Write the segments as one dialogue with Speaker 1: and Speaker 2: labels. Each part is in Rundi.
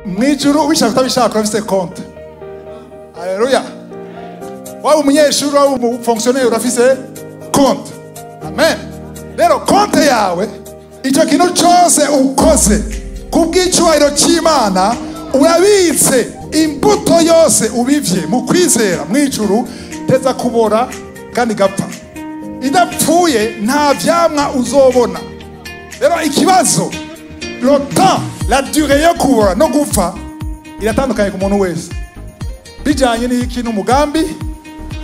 Speaker 1: Mwijuru ubishaka utabishaka urafise konte. Haleluya. Waba umunyeshuri, waba umufonctionnaire, urafise konte. Amen. Rero konte yawe, icyo kintu cyose ukoze kubw'icyubahiro cy'Imana, urabitse imbuto yose ubivye mu kwizera mwijuru teza kubora kandi gapfa. Idapfuye nta vyamwa uzobona. Rero ikibazo, le temps, la durée yo kubora no gupfa iratandukanye ku muntu wese, bijanye n'iki? N'umugambi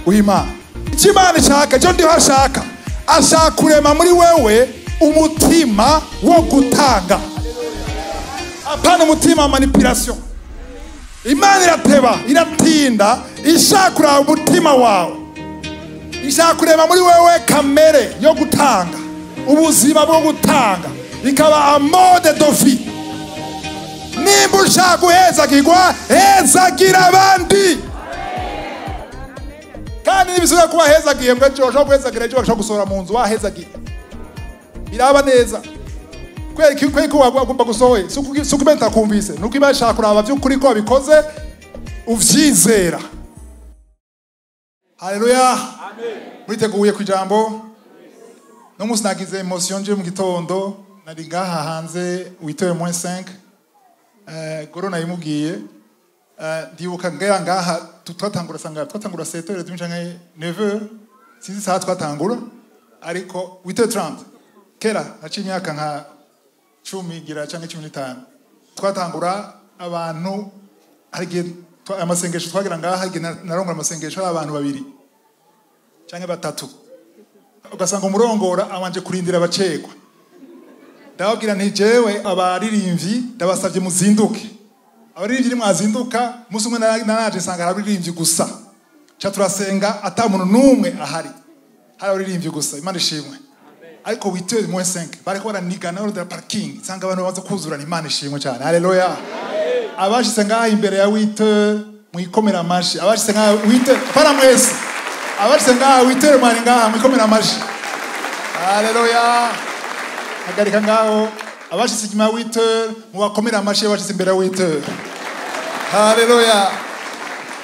Speaker 1: w'Imana. Icyo Imana ishaka, icyo ndiho ashaka, ashaka kurema muri wewe umutima wo gutanga, apana umutima wa manipulation. Imana irateba, iratinda, ishaka kuraba umutima wawe, ishaka kurema muri wewe kamere yo gutanga, ubuzima bwo gutanga, ikaba un mode de vie. Nimba ushaka guhezagirwa, hezagira abandi. Kandi nibisubira kuba hezagiye mbwa ejo bashobora guhezagira, ejo bashobora gusohora mu nzu wahezagiye. Biraba neza. Kubera iki? Kubera ko wagomba gusohoye, si uko Imana itakumvise, nuko Imana ishaka kuraba by'ukuri ko wabikoze uvyizera. Haleluya. Muriteguye ku ijambo? No munsi nagize émotion nje mu gitondo, nari ngaha hanze 7h55. Goro nayimubwiye. Ndibuka ngera ngaha twatangura sanga twatangura 7h30 canke 9h, sinzi saha twatangura, ariko 8h30 kera naciye imyaka nka 10 gira canke 15 twatangura. Abantu hari igihe amasengesho twagira ngaha, hari igihe narongora amasengesho ari abantu babiri canke batatu, ugasanga umurongora abanje kurindira abacegwa. Ndababwira nti: "Jewe abaririmbyi ndabasabye muzinduke, abaririmbyi nimwazinduka." Umunsi umwe naraje nsanga hari abaririmbyi gusa, ca turasenga ata muntu n'umwe ahari, hari abaririmbyi gusa. Imana ishimwe. Ariko 7h55 bariko baranigana barondera parking, nsanga abantu bamaze kuzurana. Imana ishimwe cyane. Haleluya. Abashitse ngaha imbere ya 8h mwikomera amashi. Abashitse ngaha 8h, para mwese abashitse ngaha 8h, mwari ngaha, mwikomera amashi. Haleluya. Hagarika ngaho. Abashitse inyuma ya 8h mubakomera amashi. Abashitse imbere ya 8h, haleluya.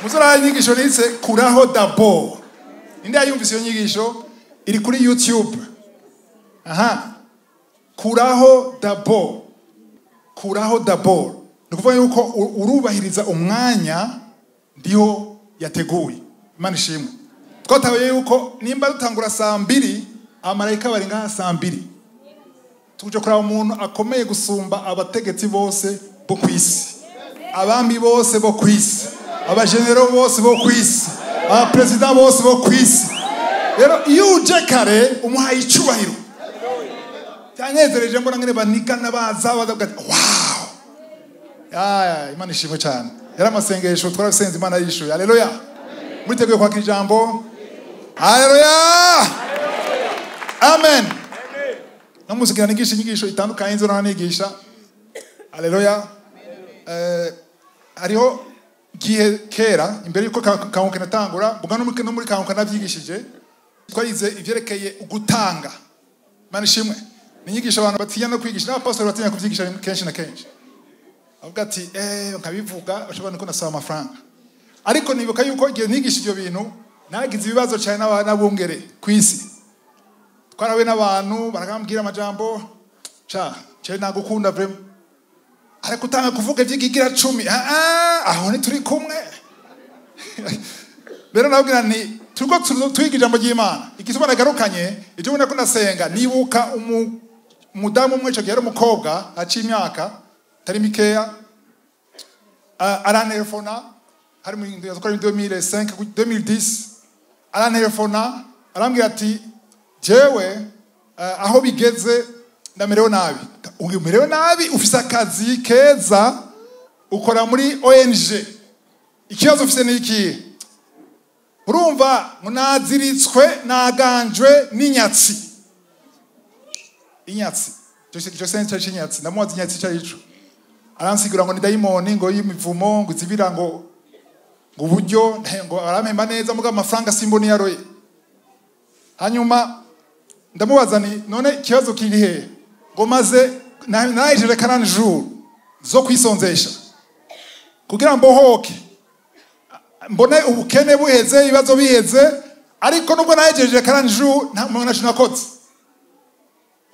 Speaker 1: Muzora inyigisho nitse "Kuraho d'abord". Inde yayumvise iyo nyigisho? Iri kuri YouTube. Aha, "Kuraho d'abord". Kuraho d'abord ni ukuvuga yuko urubahiriza umwanya ndiho yateguye. Imana ishimwe. Twatahuye yuko nimba dutangura saa 2, abamarayika bari ngaha saa 2. Tuje kuraba umuntu akomeye gusumba abategetsi bose bo ku isi, abami bose bo ku isi, abajenero bose bo ku isi, abaperezida bose bo ku isi. Rero iyo uje kare umuhaye icubahiro. Byanezereje mbona ngene banigana baza baza ati: "Wow." Ya, Imana ishimwe cyane. Yari amasengesho twarasenze, Imana yishuye. Haleluya. Muriteguye kwakira ijambo? Haleluya, amen. No musikira nigisha inyigisho itandukanye nzo nigisha. Haleluya. Hariho gihe kera imbere yuko Kanguka natangura, mbuga no muri Kanguka navyigishije, twarize ivyerekeye ugutanga. Imana ishimwe. Ni inyigisho abantu batinya no kwigisha, n'abapastori batinya kuvyigisha kenshi na kenshi, avuga ati nkabivuga bashobora no nasaba amafaranga. Ariko nibuka yuko igihe nigisha ivyo bintu nagize ibibazo cyane n'abungere ku isi. Twarahuye n'abantu barakambwira amajambo: "Ca cye nagukunda vraiment, ariko utanga kuvuga ivy'ikigira cumi, ah ah, aho ntituri kumwe." Rero nabwira nti turiko twiga ijambo ry'Imana. Igituma nagarukanye ibyo ubona ko ndasenga, nibuka umudamu umwe, ico gihe yari umukobwa aciye imyaka itari mikeya, arantelefona hari mu 2005, 2010. Arantelefona arambwira ati: "Jewe aho bigeze ndamerewe nabi." "Umerewe nabi? Ufise akazi keza, ukora muri ONG, ikibazo ufise ni ikihe?" "Urumva ngo naziritswe, naganjwe n'inyatsi." Inyatsi, icyo sense cy'inyatsi, ndamubaza inyatsi icyo arico. Aransigura ngo ni dayimoni, ngo y'imivumo, ngo izibira ngo uburyo, ngo arampemba neza mugabo amafaranga simbona iyo aroye. Hanyuma ndamubaza ni: "None ikibazo kiri hehe?" Ngo maze nahejeje 40 jours zo kwisonzesha. Kugira mbohoke. Mbone ubukene buheze, ibibazo biheze, ariko nubwo nahejeje 40 jours nta muntu nakoze.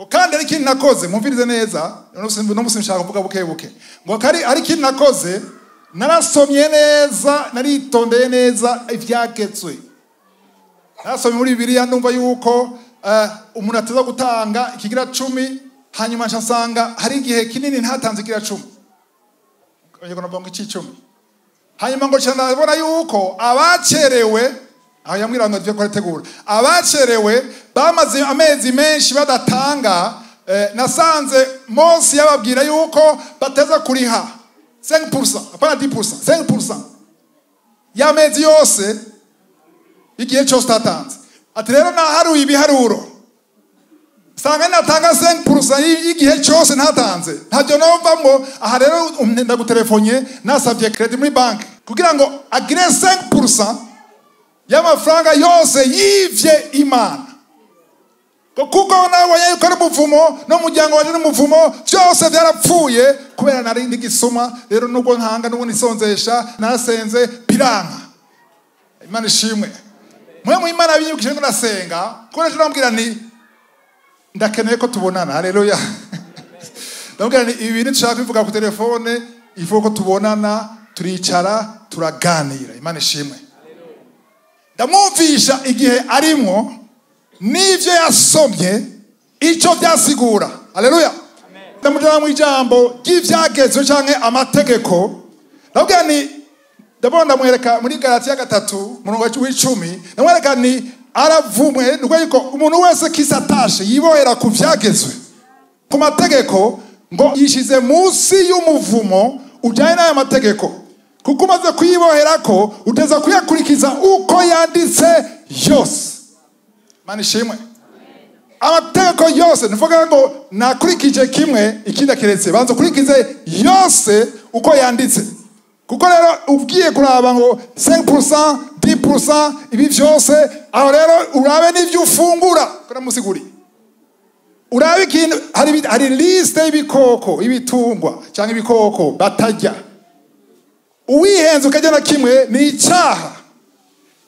Speaker 1: Kandi ari ikintu nakoze, mumvirize neza, no musi nshaka kuvuga buke buke. Ngo kari ari ikintu nakoze, narasomye neza, naritondeye neza ivyagezwe. Narasomye muri Bibiliya ndumva yuko umuntu ateza gutanga ikigira 10, hanyuma nsanga hari igihe kinini ntatanze ikigira 10. Abanyarwanda bavuga ngo 10. Hanyuma ngo ndabona yuko abacerewe, aho yambwira ngo tujye kuretegura, abacerewe bamaze amezi menshi badatanga, nasanze Mose yababwira yuko bateza kuriha 5%, apana 10%, 5% y'amezi yose igihe cyose tatanze. Ati rero naharuye ibiharuro sanga natanga 5% y'igihe cyose ntatanze, ntacyo novamwo. Aha rero ndagutelefone nasabye credit muri bank kugira ngo agire 5% y'amafaranga yose yivye Imana. Kuko nabonye yuko ari umuvumo n'umuryango waje n'umuvumo, byose byarapfuye kubera nari ndigisoma. Rero nubwo ntanga n'ubu nisonzesha, narasenze biranka. Imana ishimwe. Mwe mu Imana binyibukije ngo nasenga, kuko naje ndamubwira nti ndakeneye ko tubonana. Haleluya. Ndamubwira nti ibi bintu nshaka kubivuga ku telefone, ifu ko tubonana, turicara turaganira. Imana ishimwe. Ndamwumvisha igihe arimwo n'ivyo yasomye icyo byasigura. Haleluya. Ndamujana mu ijambo ry'ivyagezwe canke amategeko. Ndamubwira nti ndabona ndamwereka muri Galatiya 3 murongo w'icumi, ndamwereka ni aravumwe nuko yuko umuntu wese kisatashe yibohera ku vyagezwe ku mategeko, ngo yishize munsi y'umuvumo ujanye n'aya mategeko, kuko umaze kuyiboherako uteza kuyakurikiza uko yanditse yose. Imana ishimwe. Amategeko yose, ntivuga ngo nakurikije kimwe ikindi akiretse, banza ukurikize yose uko yanditse. Kuko rero ugiye kuraba ngo 5%, 10%, ibi vyose, aho rero urabe n'ivyo ufungura. Kora musiguri. Urabe ikintu, hari liste y'ibikoko, ibitungwa cyangwa ibikoko batarya. Uwihenze ukajya na kimwe ni icyaha.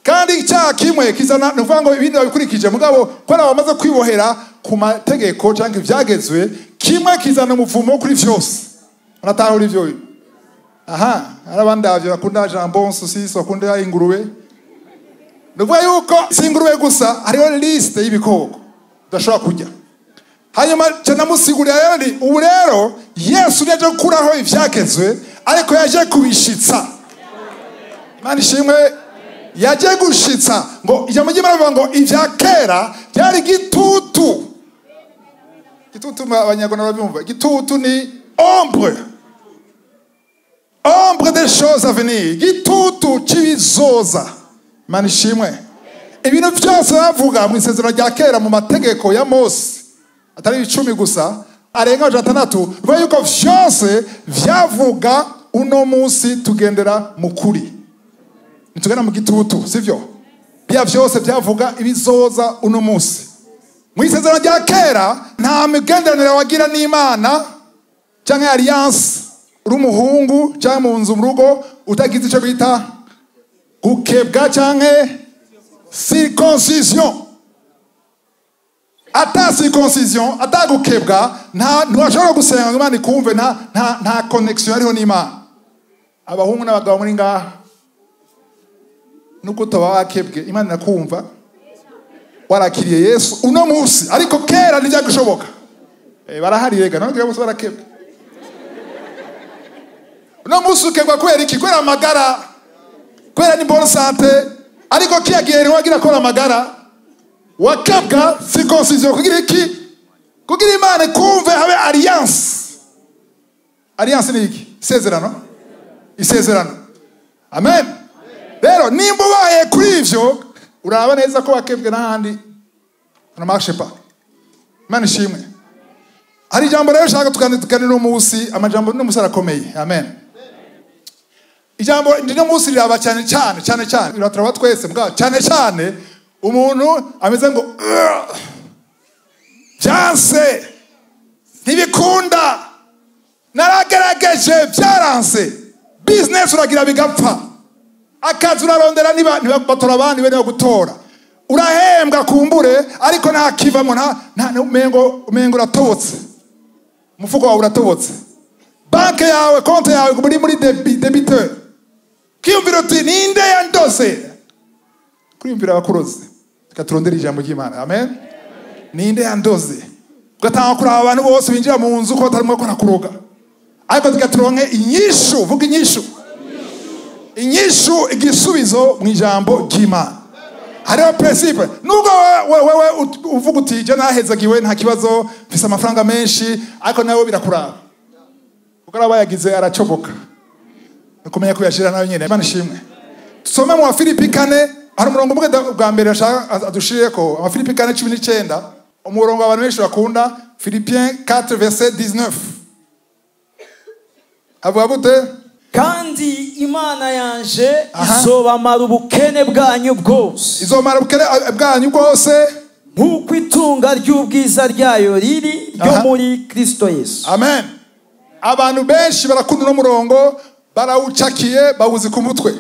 Speaker 1: Kandi icyaha kimwe kizana, nuvuga ngo ibindi babikurikije, mugabo ko bamaze kwibohera ku mategeko cyangwa ivyagezwe, kimwe kizana umuvumo kuri vyose. Unatahura ivyo? Aha, arabandi avyo bakunda jambon, saucisse, bakunda ingurube. Nuvuga yuko si ingurube gusa, hariho liste y'ibikoko udashobora kurya. Hanyuma canamusigurira rero, ubu rero Yesu yaje gukuraho ivyagezwe, ariko yaje kubishitsa. Imana ishimwe. Yaje gushitsa ngo ijambo ry'Imana rivuga ngo ivya kera byari gitutu. Gitutu abanyarwanda babyumva. Gitutu ni ombre. Ombre des choses à venir. Gitutu c'ibizoza. Imana ishimwe. Ibintu byose bavuga mu isezerano rya kera mu mategeko ya Mose, atari 10 gusa, arenga 6, bivuga yuko vyose vyavuga uno munsi tugendera mu kuri. Nitugenda mu gitutu, sivyo? Bya vyose byavuga ibizoza uno munsi. Mu isezerano rya kera nta migenderanire wagira n'Imana canke alliance uri umuhungu canke mu nzu mu rugo utagize ico bita gukebwa canke circoncision. Ata circoncision, ata gukebwa, nta ntiwashobora gusenga ngo Imana ikumve, nta connection ariho n'Imana. Abahungu n'abagabo muri ngaha nuko toba wakebwe Imana nakumva warakiriye Yesu uno munsi, ariko kera ntibyagushoboka. Barahari rega none bose barakebwe. Uno munsi ukebwa kubera iki? Kubera amagara, kubera ni bonne santé. Ariko kiyagiye ntiwagira kora amagara, wakebwa circoncision kugira iki? Kugira Imana kumve habe alliance. Alliance ni iki? Isezerano. Isezerano. Amen. Rero nimba ubaye kuri ivyo uraba neza ko wakebwe n'ahandi na marche pas. Imana ishimwe. Hari ijambo rero shaka tuganira umunsi, amajambo n'umunsi arakomeye. Amen. Ijambo ndino munsi riraba cyane cyane cyane cyane iraturaba twese mbwa cyane cyane umuntu ameze ngo byanse ntibikunda, naragerageje byaranse. Business uragira bigapfa. Akazi urarondera niba batora abandi bene gutora. Urahembwa kumbure ariko nta kivamo, nta umengo uratobotse. Umufuko wawe uratobotse. Banke yawe, konti yawe muri debiteur. Kwiyumvira uti ninde yandose? Kwiyumvira abakuroze. Reka turondere ijambo ry'Imana. Amen. Ninde yandoze? Ugatanga kuraba abantu bose binjira mu nzu ko batarimo gukora kuroga. Ariko turonke inyishu, vuga inyishu. Inyishu, igisubizo mu ijambo ry'Imana. Hariho principe. Nubwo wewe uvuga uti je nahezagiwe nta kibazo, mfise amafaranga menshi, ariko nawe birakuraba. Kuko araba yagize aracoboka. Nukumenya ko yashira nayo nyene. Imana ishimwe. Tusome mu Filipi 4, hari umurongo umwe bwa mbere ashaka adushireko, ama Filipi 4:19, umurongo abantu benshi bakunda, Philippiens 4 verset 19. Avuga gute?
Speaker 2: Kandi Imana yanje izobamara ubukene bwanyu bwose.
Speaker 1: Izomara ubukene bwanyu bwose
Speaker 2: nk'uko itunga ry'ubwiza ryayo riri ryo muri Kristo Yesu.
Speaker 1: Amen. Abantu benshi barakunda no murongo, barawucakiye, bawuzi ku mutwe.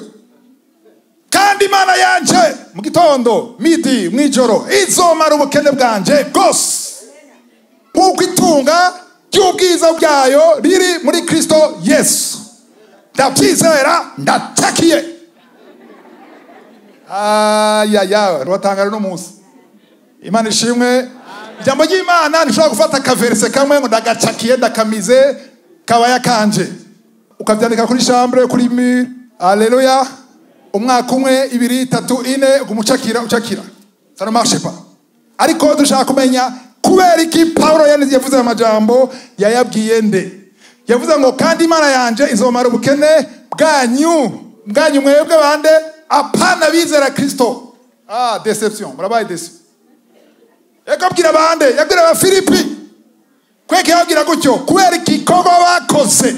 Speaker 1: Kandi Imana yanje mu gitondo, midi, mwijoro izomara ubukene bwanje bwose nk'uko itunga ry'ubwiza bwayo riri muri Kristo Yesu. Ndabyizera, ndacakiye. Ayaya, rubatangara no munsi. Imana ishimwe. Ijambo ry'Imana nishobora gufata kaverse kamwe ngo ndagacakiye ndakamize kabaya kanje. Ukavyandika kuri chambre, kuri mur. Haleluya. Umwaka umwe, ibiri, itatu, ine, ugumucakira, ucakira. Ça ne marche pas. Ariko dushaka kumenya kubera iki Paulo yavuze amajambo yayabwiye nde? Yavuze ngo kandi Imana yanje izomara ubukene bwanyu mwebwe bande, apana bizera Kristo. Ah, deception, murabaye desu. Yakabwira bande, yabwira aba Filipi. Kweke yabwira gutyo kubera igikorwa bakoze.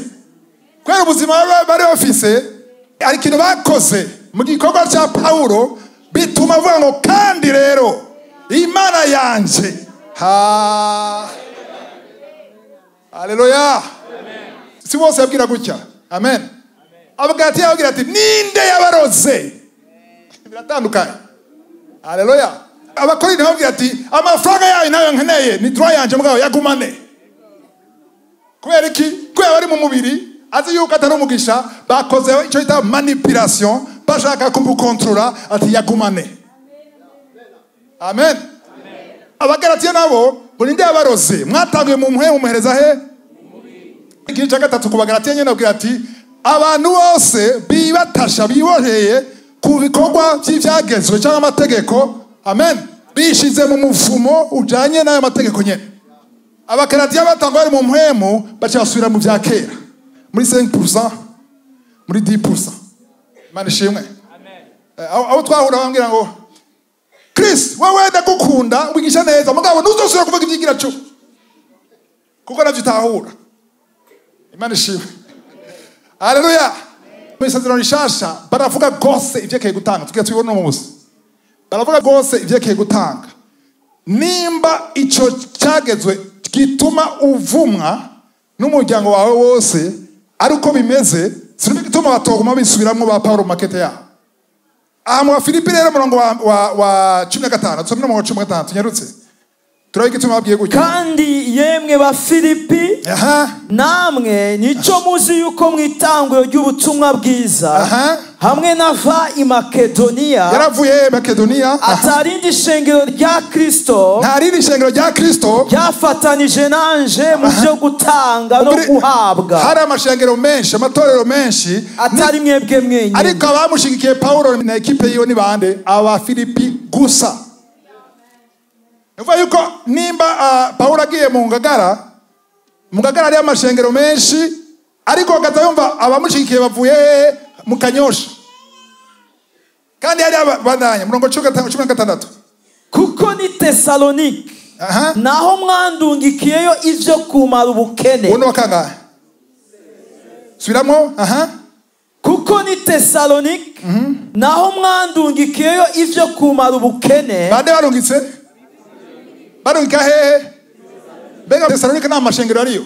Speaker 1: Kubera ubuzima bari bafise, ari kintu bakoze mu gikorwa cya Paulo bituma avuga ngo kandi rero Imana yanje. Ha. Haleluya. Si bose yabwira gutya. Amen. Avuga ati yabwira ati ninde yabaroze? Biratandukanye. Haleluya. Abakorinto babwira ati amafaranga yayo nayo nkeneye ni droit yanje mugabo yagumane. Kubera iki? Kubera bari mu mubiri azi yuko atari umugisha, bakoze icyo bita manipulation, bashaka kumukontrola ati yagumane. Amen. Abagalatiya nabo ngo ninde yabaroze? Mwatanguye mu muhe mumuhereza he? Igice cya gatatu ku Bagalatiya nyene abwira ati abantu bose bibatasha biboheye ku bikorwa by'ivyagezwe cyangwa amategeko. Amen. Bishize mu muvumo ujanye n'ayo mategeko nyene. Abagalatiya batangwa bari mu muhemu baca basubira mu vya kera. Muri 5%, muri 10%. Imana ishimwe. Amen. Aho twahura bambwira ngo Chris, wewe ndagukunda wigisha neza mugabo ntuzosubira kuvuga ibyigira cyo. Kuko navyo utahura. Imana ishimwe. Haleluya. Mu isezerano rishasha baravuga gose ivyekeye gutanga. Tugiye tubibona uno munsi. Baravuga gose ivyekeye gutanga. Nimba ico cyagezwe gituma uvumwa n'umuryango wawe wose ari uko bimeze, sinumva igituma batoguma bisubiramwo ba Paulo makete yabo. Aha mu Filipi rero murongo wa 15, tusome no mu 15 tunyarutse. Turabe igituma babwiye gutya.
Speaker 2: Kandi yemwe ba Filipi, namwe nico muzi yuko mwitangwe ry'ubutumwa bwiza hamwe nava i Makedoniya,
Speaker 1: yaravuye Makedoniya,
Speaker 2: atarindi shengero rya Kristo,
Speaker 1: ntarindi shengero rya Kristo
Speaker 2: ryafatanije nanje mu byo gutanga no guhabwa.
Speaker 1: Hari amashengero menshi, amatorero menshi,
Speaker 2: atari mwebwe mwenyine.
Speaker 1: Ariko abamushigikiye Paulo na ekipe yiwe ni bande? Aba Filipi gusa. Nuva yuko nimba Paulo agiye mu Ngagara, mu Ngagara ari amashengero menshi, ariko akaza yumva abamushigikiye bavuye mu Kanyosha. Kandi hari abandanya murongo 16.
Speaker 2: Kuko ni Tesalonike naho mwandungikiyeyo ivyo kumara ubukene.
Speaker 1: Uno kangahe? Subiramo.
Speaker 2: Kuko ni Tesalonike naho mwandungikiyeyo ivyo kumara ubukene.
Speaker 1: Bande barungitse? Barungika hehe? Mbega Tesalonike nta mashengero ariyo,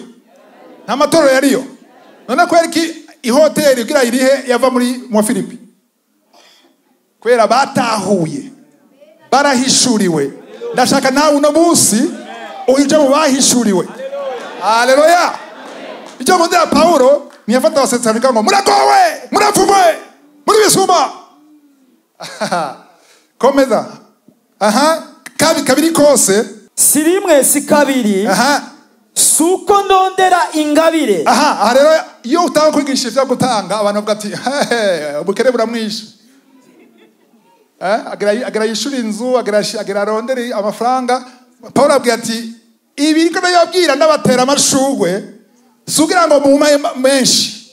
Speaker 1: nta matorero yariyo. None kweri ki Ihoteli kugira irihe yava muri mu Filipi, kubera batahuye, barahishuriwe. Ndashaka nawe uno munsi uje mu bahishuriwe. Haleluya. Icyo nkundira Pawulo ntiyafata Abatesalonika ngo muragowe, muravumwe, muri bisuma. Komeza. Aha, kabiri kose.
Speaker 2: Si rimwe si kabiri.
Speaker 1: Aha.
Speaker 2: Suko ndondera ingabire.
Speaker 1: Aha, rero iyo utanga kwigisha ivyo gutanga abantu bavuga ati ubukene buramwishe. Agira yishura inzu, agira arondere amafaranga. Pawulo abwira ati ibi niko ndababwira ndabatera amashurwe sugira ngo mumpe menshi.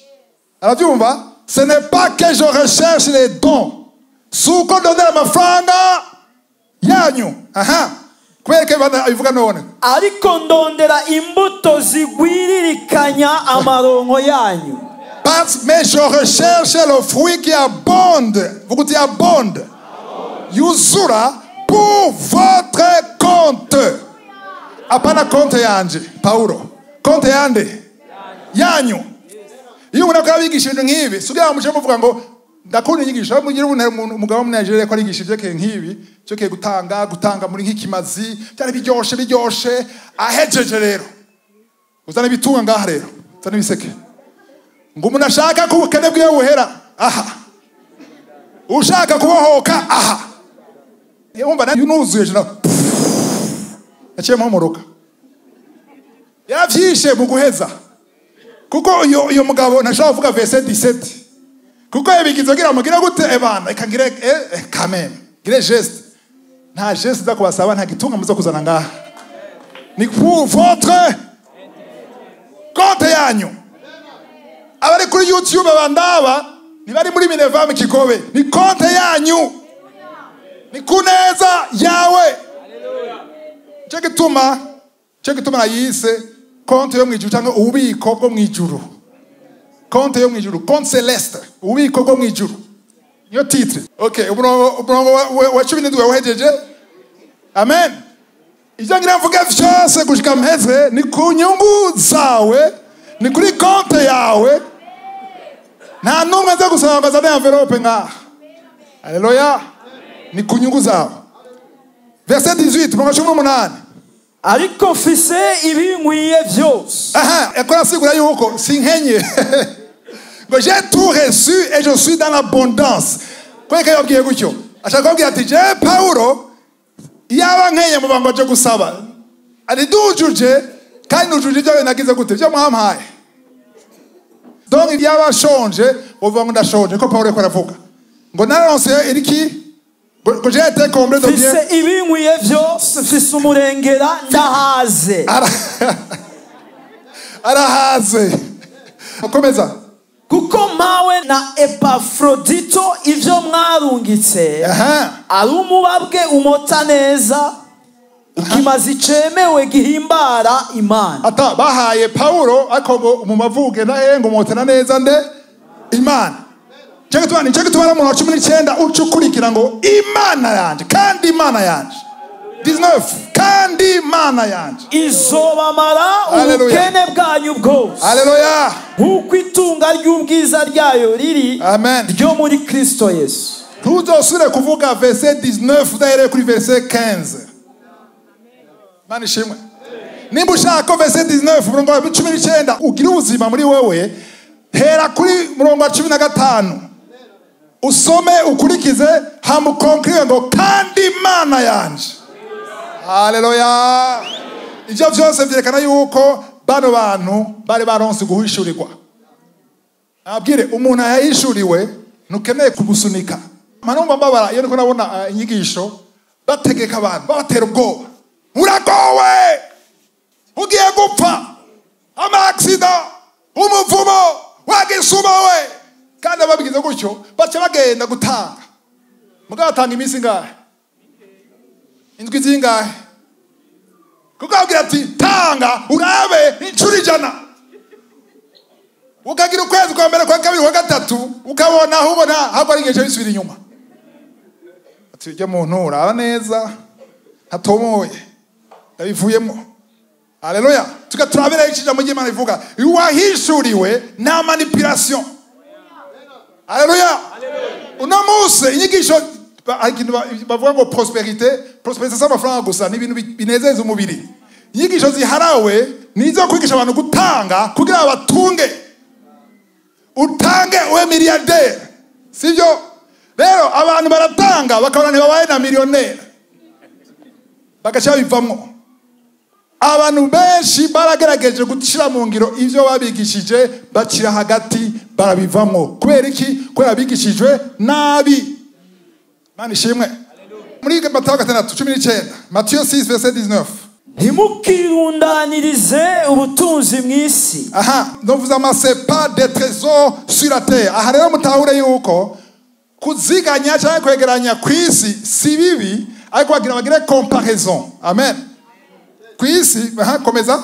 Speaker 1: Arabyumva? Ce n'est pas que je recherche les dons. Suko ndondera amafaranga yanyu. Aha. Kubera bivuga none.
Speaker 2: Ariko ndondera imbuto zigwiririkanya amaronko yanyu.
Speaker 1: Mais je recherche le fruit qui abonde. Vous dites abonde. Yuzura pour votre compte. Apana compte yanje, Paulo. Compte yande. Yanyu. Iyo umuntu akora abigisha ibintu nk'ibi, sugira muje muvuga ngo ndakunda inyigisho, mugira umugabo mu Nigeria ko arigisha ivyo nk'ibi, cyo kiye gutanga muri nk'ikimazi, byari biryoshe, ahejeje rero. Uzana ibitunga ngaha rero, uzana ibiseke. Ngo umuntu ashaka ko ubukene bwiwe buhera, aha. Ushaka kubohoka, aha. Yumva nuzuye jina. Yaciye mpumuruka. Yaravyishe mu guheza. Kuko uyo mugabo ntashobora kuvuga verset 17. Kuko yabigize agira mugira gute ebana ikangire quand même. Gire geste. Nta geste za kubasaba, nta gitunga muzo kuzana ngaha. Ni pour votre compte yanyu. Abari kuri YouTube bandaba ni bari muri Minerva mu Kigobe, ni compte yanyu. Ni kuneza yawe. Cyo gituma yise konte yo mwijuru cyangwa ububiko bwo mwijuru. Konte yo mwijuru, compte céleste, ububiko bwo mwijuru. Niyo titre. Okay, umurongo wa 17 wahejeje. Amen. Ivyo ngira mvuga vyose gushika mpeze ni ku nyungu zawe, ni kuri konte yawe. Nta numwe nza gusaba ngo azane envelope ngaha. Haleluya. Ni ku nyungu zawe. Verset 18, umurongo wa 18.
Speaker 2: Ariko mfise ibinkwiye vyose.
Speaker 1: Aha, yakora sigura yuko sinkenye. Ngo j'ai tout reçu et je suis dans l'abondance. Kweka yabwiye gutyo. Ashaka kubwira ati je Paulo yaba nkenye mu bango je gusaba. Ari dujuje kandi nujuje ibyo nagize gute byo mwampaye. Donc yaba shonje, uvuga ngo ndashonje ko Paulo yakora avuga. Ngo naronse iriki ngo j'ai été comblé de bien.
Speaker 2: Mfise ibinkwiye vyose, mfise umurengera ndahaze.
Speaker 1: Arahaze. Komeza.
Speaker 2: Kuko mawe na Epafrodito ivyo mwarungitse. Ari umubabwe umota neza, ikimazi cemewe gihimbara Imana.
Speaker 1: Ata bahaye Paulo ariko ngo umubavuge na ngo umotana neza nde Imana. Cyo gituma mu 19 ucukurikira ngo Imana yanje kandi Imana yanje. 19 kandi Imana yanje
Speaker 2: izobamara ubukene bwanyu bwose.
Speaker 1: Haleluya.
Speaker 2: Nkuko itunga ry'ubwiza ryayo riri.
Speaker 1: Amen.
Speaker 2: Ryo muri Kristo Yesu.
Speaker 1: Ntuzosubire kuvuga verset 19 udahereye kuri verset 15. Imana ishimwe. Nimba ushaka verset 19 umurongo wa 19 ugira ubuzima muri wewe, hera kuri murongo wa 15. Usome ukurikize hamukonkire ngo kandi Imana yanje. Haleluya. Ivyo vyose vyerekana yuko bano bantu bari baronse guhishurirwa. Abwire umuntu yahishuriwe ntukeneye kumusunika. Manumva mbabara iyo niko nabona inyigisho bategeka abantu babatera ubwoba. Uragowe! Ugiye gupfa! Ama accident, umuvumo, wagisuma we. Kandi ababigize gutyo baca bagenda gutanga. Mugatanga iminsi ngahe? Indwi zingahe? Kuko abwira ati tanga urabe inshuro 100. Ukagira ukwezi kwa mbere kwa kabiri kwa gatatu ukabona aho ubona ahubwo ari igihe bisubira inyuma. Ati ujya muntu uraba neza hatomoye ndabivuyemo. Haleluya. Tugaturabira ijambo ry'Imana ivuga uwahishuriwe nta manipulation. Haleluya. Uno munsi inyigisho bavuga ngo prosperité, prosperité si amafaranga gusa, ni ibintu binezeza umubiri. Inyigisho ziharawe ni izo kwigisha abantu gutanga kugira batunge. Utange ube milliardaire. Sivyo? Rero abantu baratanga bakabona ntibabaye na millionnaire. Bagaca bivamwo. Abantu benshi baragerageje gushira mu ngiro ivyo babigishije, bacira hagati barabivamwo. Kubera iki? Kubera bigishijwe nabi. Imana ishimwe. Muri Matayo 6:19, Matthieu 6 verset 19.
Speaker 2: Ntimukirundanirize ubutunzi mw'isi.
Speaker 1: Aha, ne vous amassez pas des trésors sur la terre. Aha rero mutahure yuko kuziganya cyangwa kwegeranya kw'isi si bibi, ariko bagira bagire comparaison. Amen. Kw'isi, aha, komeza.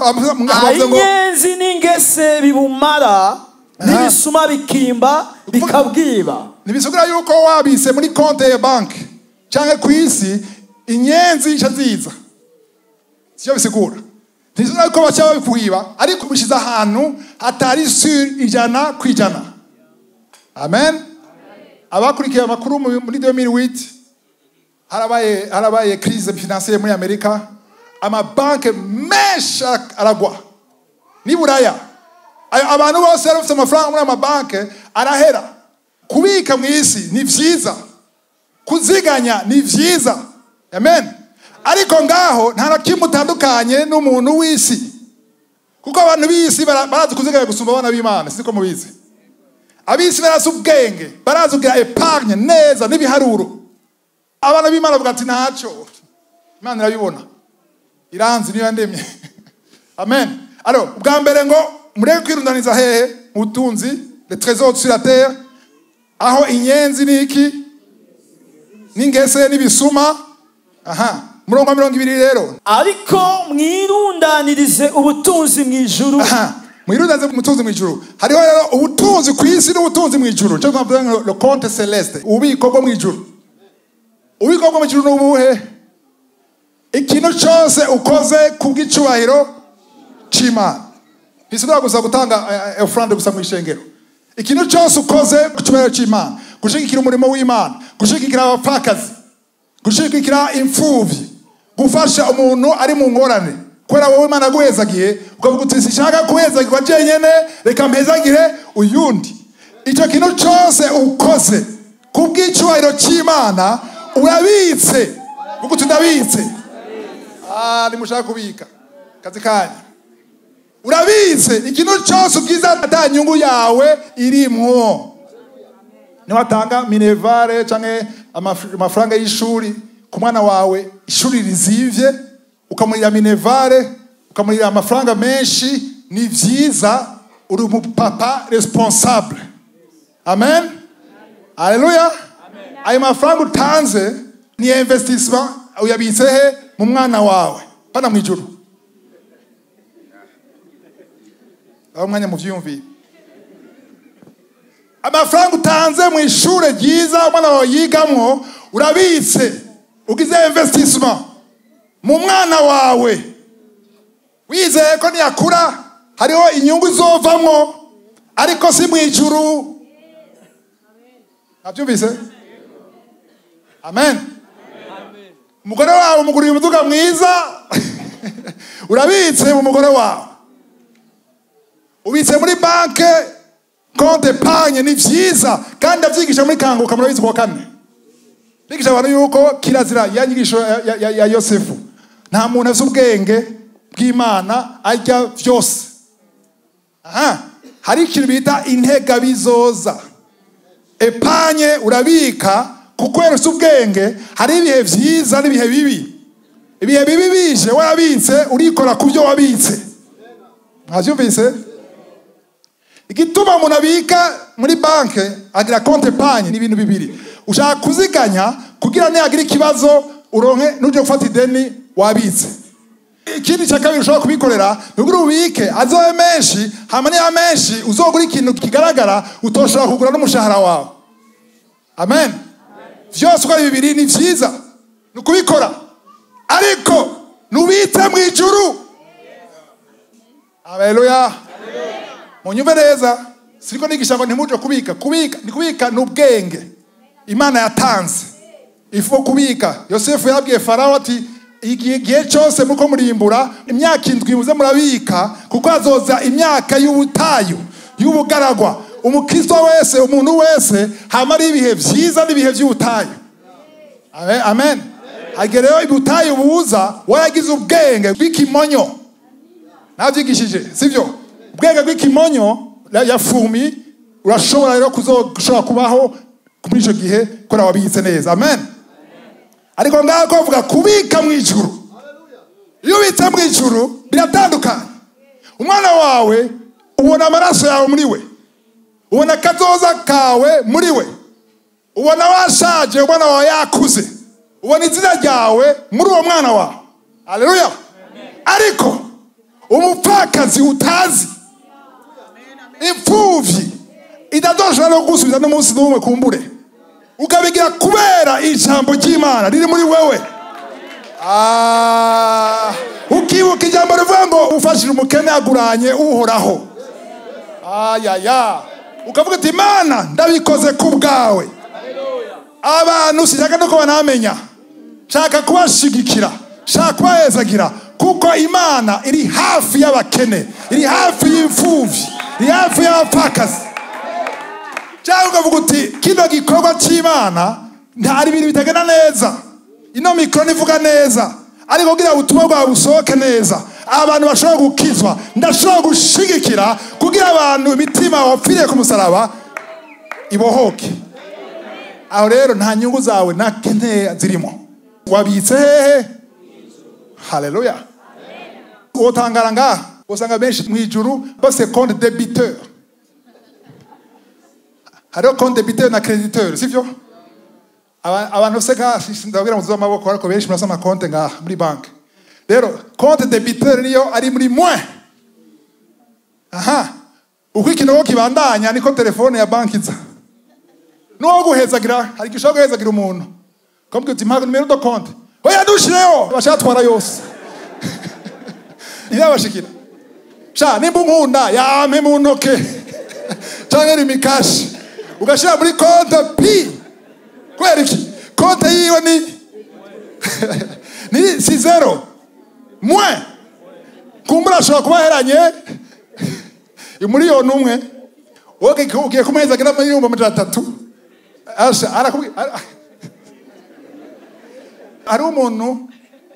Speaker 2: Inyenzi n'ingese bibumara, n'ibisuma bikimba bikabwiba.
Speaker 1: Nibisubira yuko wabise muri compte ya banki cyangwa kw'isi, inyenzi nca ziza. Sio bisigura. Ntisubira yuko baca babikwiba, ariko bishiza ahantu hatari sur 100%. Amen. Abakurikiye amakuru muri 2008 harabaye crise financière muri Amerika, amabanke menshi aragwa. Ni Buraya. Abantu bose bari bafite amafaranga muri amabanke arahera. Kubika mu isi ni vyiza. Kuziganya ni vyiza. Amen. Ariko ngaho nta na kimwe utandukanye n'umuntu w'isi. Kuko abantu b'isi barazi kuziganya gusumba abana b'Imana, siko mubizi. Ab'isi barazi ubwenge, barazi kugira épargne neza n'ibiharuro. Abana b'Imana bavuga ati ntacyo. Imana irabibona. Iranzi niyo yandemye. Amen. Alors, ubwa mbere ngo mureke kwirundaniza hehe ubutunzi, les trésors sur la terre, aho inyenzi niki n'ingese n'ibisuma. Aha, murongo wa 20 rero.
Speaker 2: Ariko mwirundanirize ubutunzi mw'ijuru.
Speaker 1: Aha, mwirundanirize ubutunzi mw'ijuru. Hariho rero ubutunzi kw'isi n'ubutunzi mw'ijuru. Cyo twavuga ngo le compte céleste, ububiko bwo mw'ijuru. Ububiko bwo mw'ijuru n'ubuhe? Ikintu cyose ukoze kubw'icubahiro c'Imana. Ntisubira gusa gutanga offrande gusa mw'ishengero. Ikintu cyose ukoze ku cyubahiro c'Imana, gushigikira umurimo w'Imana, gushigikira abapfakazi, gushigikira imfuvyi, gufasha umuntu ari mu ngorane. Kubera wowe Imana yaguhezagiye, ukavuga uti sinshaka guhezagirwa jenyene, reka mpezagire uyundi. Icyo kintu cyose ukoze kubw'icubahiro c'Imana urabitse. Uvuga uti ndabitse. Ah, nimushaka kubika kazi kanyu. Urabitse ikintu cyose ubwiza ata nyungu yawe irimwo. Niwatanga minervare canke amafaranga y'ishuri ku mwana wawe, ishuri rizivye, ukamurira minervare, ukamurira amafaranga menshi, ni vyiza, uri umupapa responsable. Amen. Haleluya. Ayo mafaranga utanze ni investissement, uyabitse he? Mu mwana wawe, pana mwijuru. Aho mwanya muvyumvi. Amafaranga utanze mu ishure ryiza umwana wawe yigamwo, urabitse, ugize investissement mu mwana wawe. Wizeye ko niyakura hariho inyungu izovamwo, ariko si mwijuru. Abyumvise? Amen. Umugore wawe umuguriye umuduga mwiza, urabitse mu mugore wawe. Ubitse muri banke, compte épargne, ni vyiza, kandi avyigisha muri Kanguka, murabizi kuwa kane. Bigisha abantu yuko kirazira ya nyigisho ya Yosefu. Nta muntu afite ubwenge bw'Imana arya vyose. Aha, hari ikintu bita integabizoza. Épargne urabika kuko ufite ubwenge, hari ibihe vyiza n'ibihe bibi. Ibihe bibi bije warabitse, urikora kubyo wabitse. Mwavyumvise? Igituma umuntu abika muri banke agira compte épargne ni ibintu bibiri. Ushaka kuziganya kugira nihagira ikibazo uronke nuje gufata ideni wabitse. Ikindi cya kabiri ushobora kubikorera ni ukugira ubike azobe menshi, hama niba menshi uzogura ikintu kigaragara utoshobora kugura n'umushahara wawe. Amen. Vyose uko ari bibiri ni vyiza, ni ukubikora, ariko nubitse mw'ijuru. Haleluya. Munyumve neza. Siriko nigisha ngo ntimuje kubika. Kubika ni kubika n'ubwenge Imana yatanze. Ifo kubika. Yosefu yarabwiye Farao ati igihe cyose muko murimbura imyaka 7 muze murabika, kuko azoza imyaka y'ubutayu, y'ubugaragwa. Umukristo wese, umuntu wese hamara ibihe vyiza n'ibihe by'ubutayu. Amen, amen. Hagereyo ibutayu buza waragize ubwenge bw'ikimonyo. Navyigishije, sivyo? Ubwenge bw'ikimonyo ya fumi urashobora rero kuzoshobora kubaho muri ico gihe kora wabitse neza. Amen. Ariko ngaho avuga kubika mu ijuru. Iyo ubitse mu ijuru biratandukanye. Umwana wawe ubona amaraso yawe muri we, ubona kazoza kawe muri we, ubona washaje, ubona wawe yakuze, ubona izina ryawe muri uwo mwana wawe. Haleluya. Ariko umupfakazi utazi, imfuvyi idadoshobora no gusubiza n'umunsi n'umwe kumbure, ukabigira kubera ijambo ry'Imana riri muri wewe. Ukibuka ijambo rivuga ngo ufashije umukene aguranye Uhoraho. Ayaya, ukavuga ati Imana ndabikoze ku bwawe. Abantu sinshaka no banamenya, nshaka kubashigikira, nshaka kubahezagira, kuko Imana iri hafi y'abakene, iri hafi y'imfuvyi, iri hafi y'abapfakazi. Cyangwa ukavuga uti kino gikorwa cy'Imana ntari ibintu bitagenda neza, ino mikro nivuga neza, ariko kugira ubutumwa bwawe busohoke neza, abantu bashobora gukizwa, ndashobora gushigikira kugira abantu imitima wapfiriye ku musaraba ibohoke. Aho rero nta nyungu zawe na keneye zirimo. Wabitse hehe? Haleluya. Wotangara ngaha usanga benshi mu ijuru bose compte débiteur. Hariho compte débiteur na créditeur, sivyo? Abantu se ka ndabwira muzo amaboko, ariko benshi murasa ama compte ngaha muri bank. Rero compte débiteur niyo ari muri moins. Aha, uko ikinogo kibandanya niko telefone ya banki iza. Nuwo guhezagira, hari gishobora guhezagira umuntu. Kamubwira uti mpa numero de compte. Oya dushireyo, bashatwara yose. Ntibabashikira. Sha nimba unkunda yampe mu ntoke. Canke rimikashi. Ugashira muri compte P. Kubera iki? Compte yiwe ni si zero. Moins. Kumbura ashobora kuba aheranye imiliyoni umwe. Wowe ugiye kumuhezagira miliyoni 300. Asha arakubwira. Ari umuntu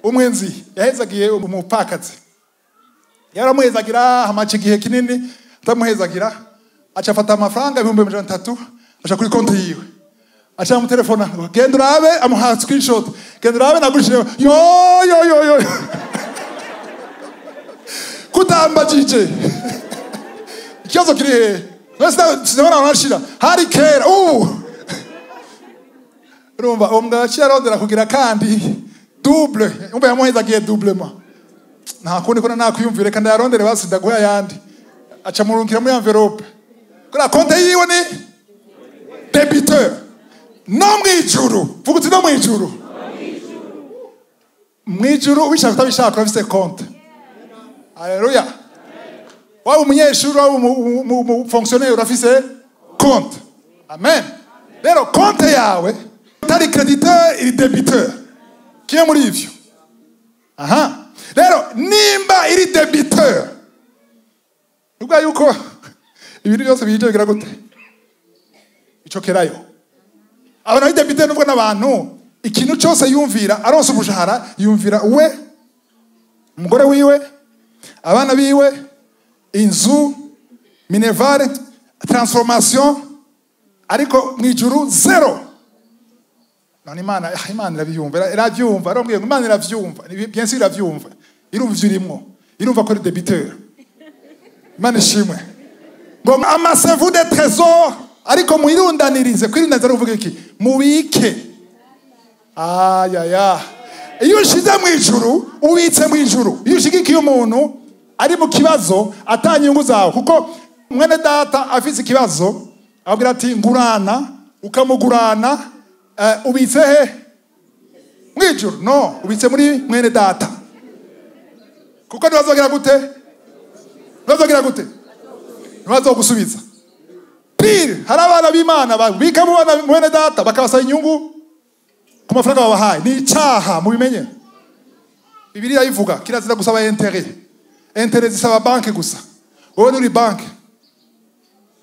Speaker 1: umwenzi yahezagiye umupfakazi. Yaramuhezagira hamaca igihe kinini atamuhezagira, aca afata amafaranga 300,000 aca kuri konti yiwe. Aca amutelefona ngo genda urabe, amuha screenshot, genda urabe nagurishije. Yo yo yo yo. Kutambajije. Ikibazo kiri hehe? Sinabona arashira. Hari kera ubu. Urumva uwo mugabo aciye arondera kugira kandi double, umva yamuhezagiye doublement. Nta kundi ko nakwiyumvire kandi yarondere basi ndaguha yandi. Aca murungikira muri envelope. Kuri konte yiwe ni débiteur. No mwijuru, vuga uti no mwijuru. Mwijuru ubishaka utabishaka urafise konte. Haleluya. Waba umunyeshuri, waba umu fonctionnaire, urafise konte. Amen. Rero konte yawe utari créditeur iri débiteur. Kimwe muri ivyo. Aha. Rero nimba iri débiteur, ubwa yuko ibintu byose bije bigira gute? Icokerayo. Abantu bari débiteur nubwo n'abantu ikintu cyose yumvira aronse umushahara yumvira we, umugore wiwe, abana biwe, inzu, minervare, transformation, ariko mwijuru zero. None Imana, Imana irabyumva, irabyumva, arambwiye ngo Imana irabyumva, bien sûr irabyumva. Irumva ivyo urimwo, irumva ko ari débiteur. Imana ishimwe. Ngo amassez-vous des trésors, ariko mwirundanirize. Kwirundaniriza uvuga iki? Mubike. Ayaya. Iyo ushize mu ijuru, ubitse mu ijuru. Iyo ushigikiye umuntu ari mu kibazo atanyungu zawe, kuko mwene data afise ikibazo abwira ati ngurana, ukamugurana, ubitse he? Mwijuru. No, ubitse muri mwene data. Kuko ntibazogira gute? Ntibazogira gute? Ntibazogusubiza. Pire, hari abana b'Imana babika mu bana mwene data bakabasaba inyungu ku mafaranga babahaye. Ni icaha, mubimenye. Bibiliya ivuga kirazira gusaba intérêt. Intérêt zisaba banke gusa. Wowe nuri banke.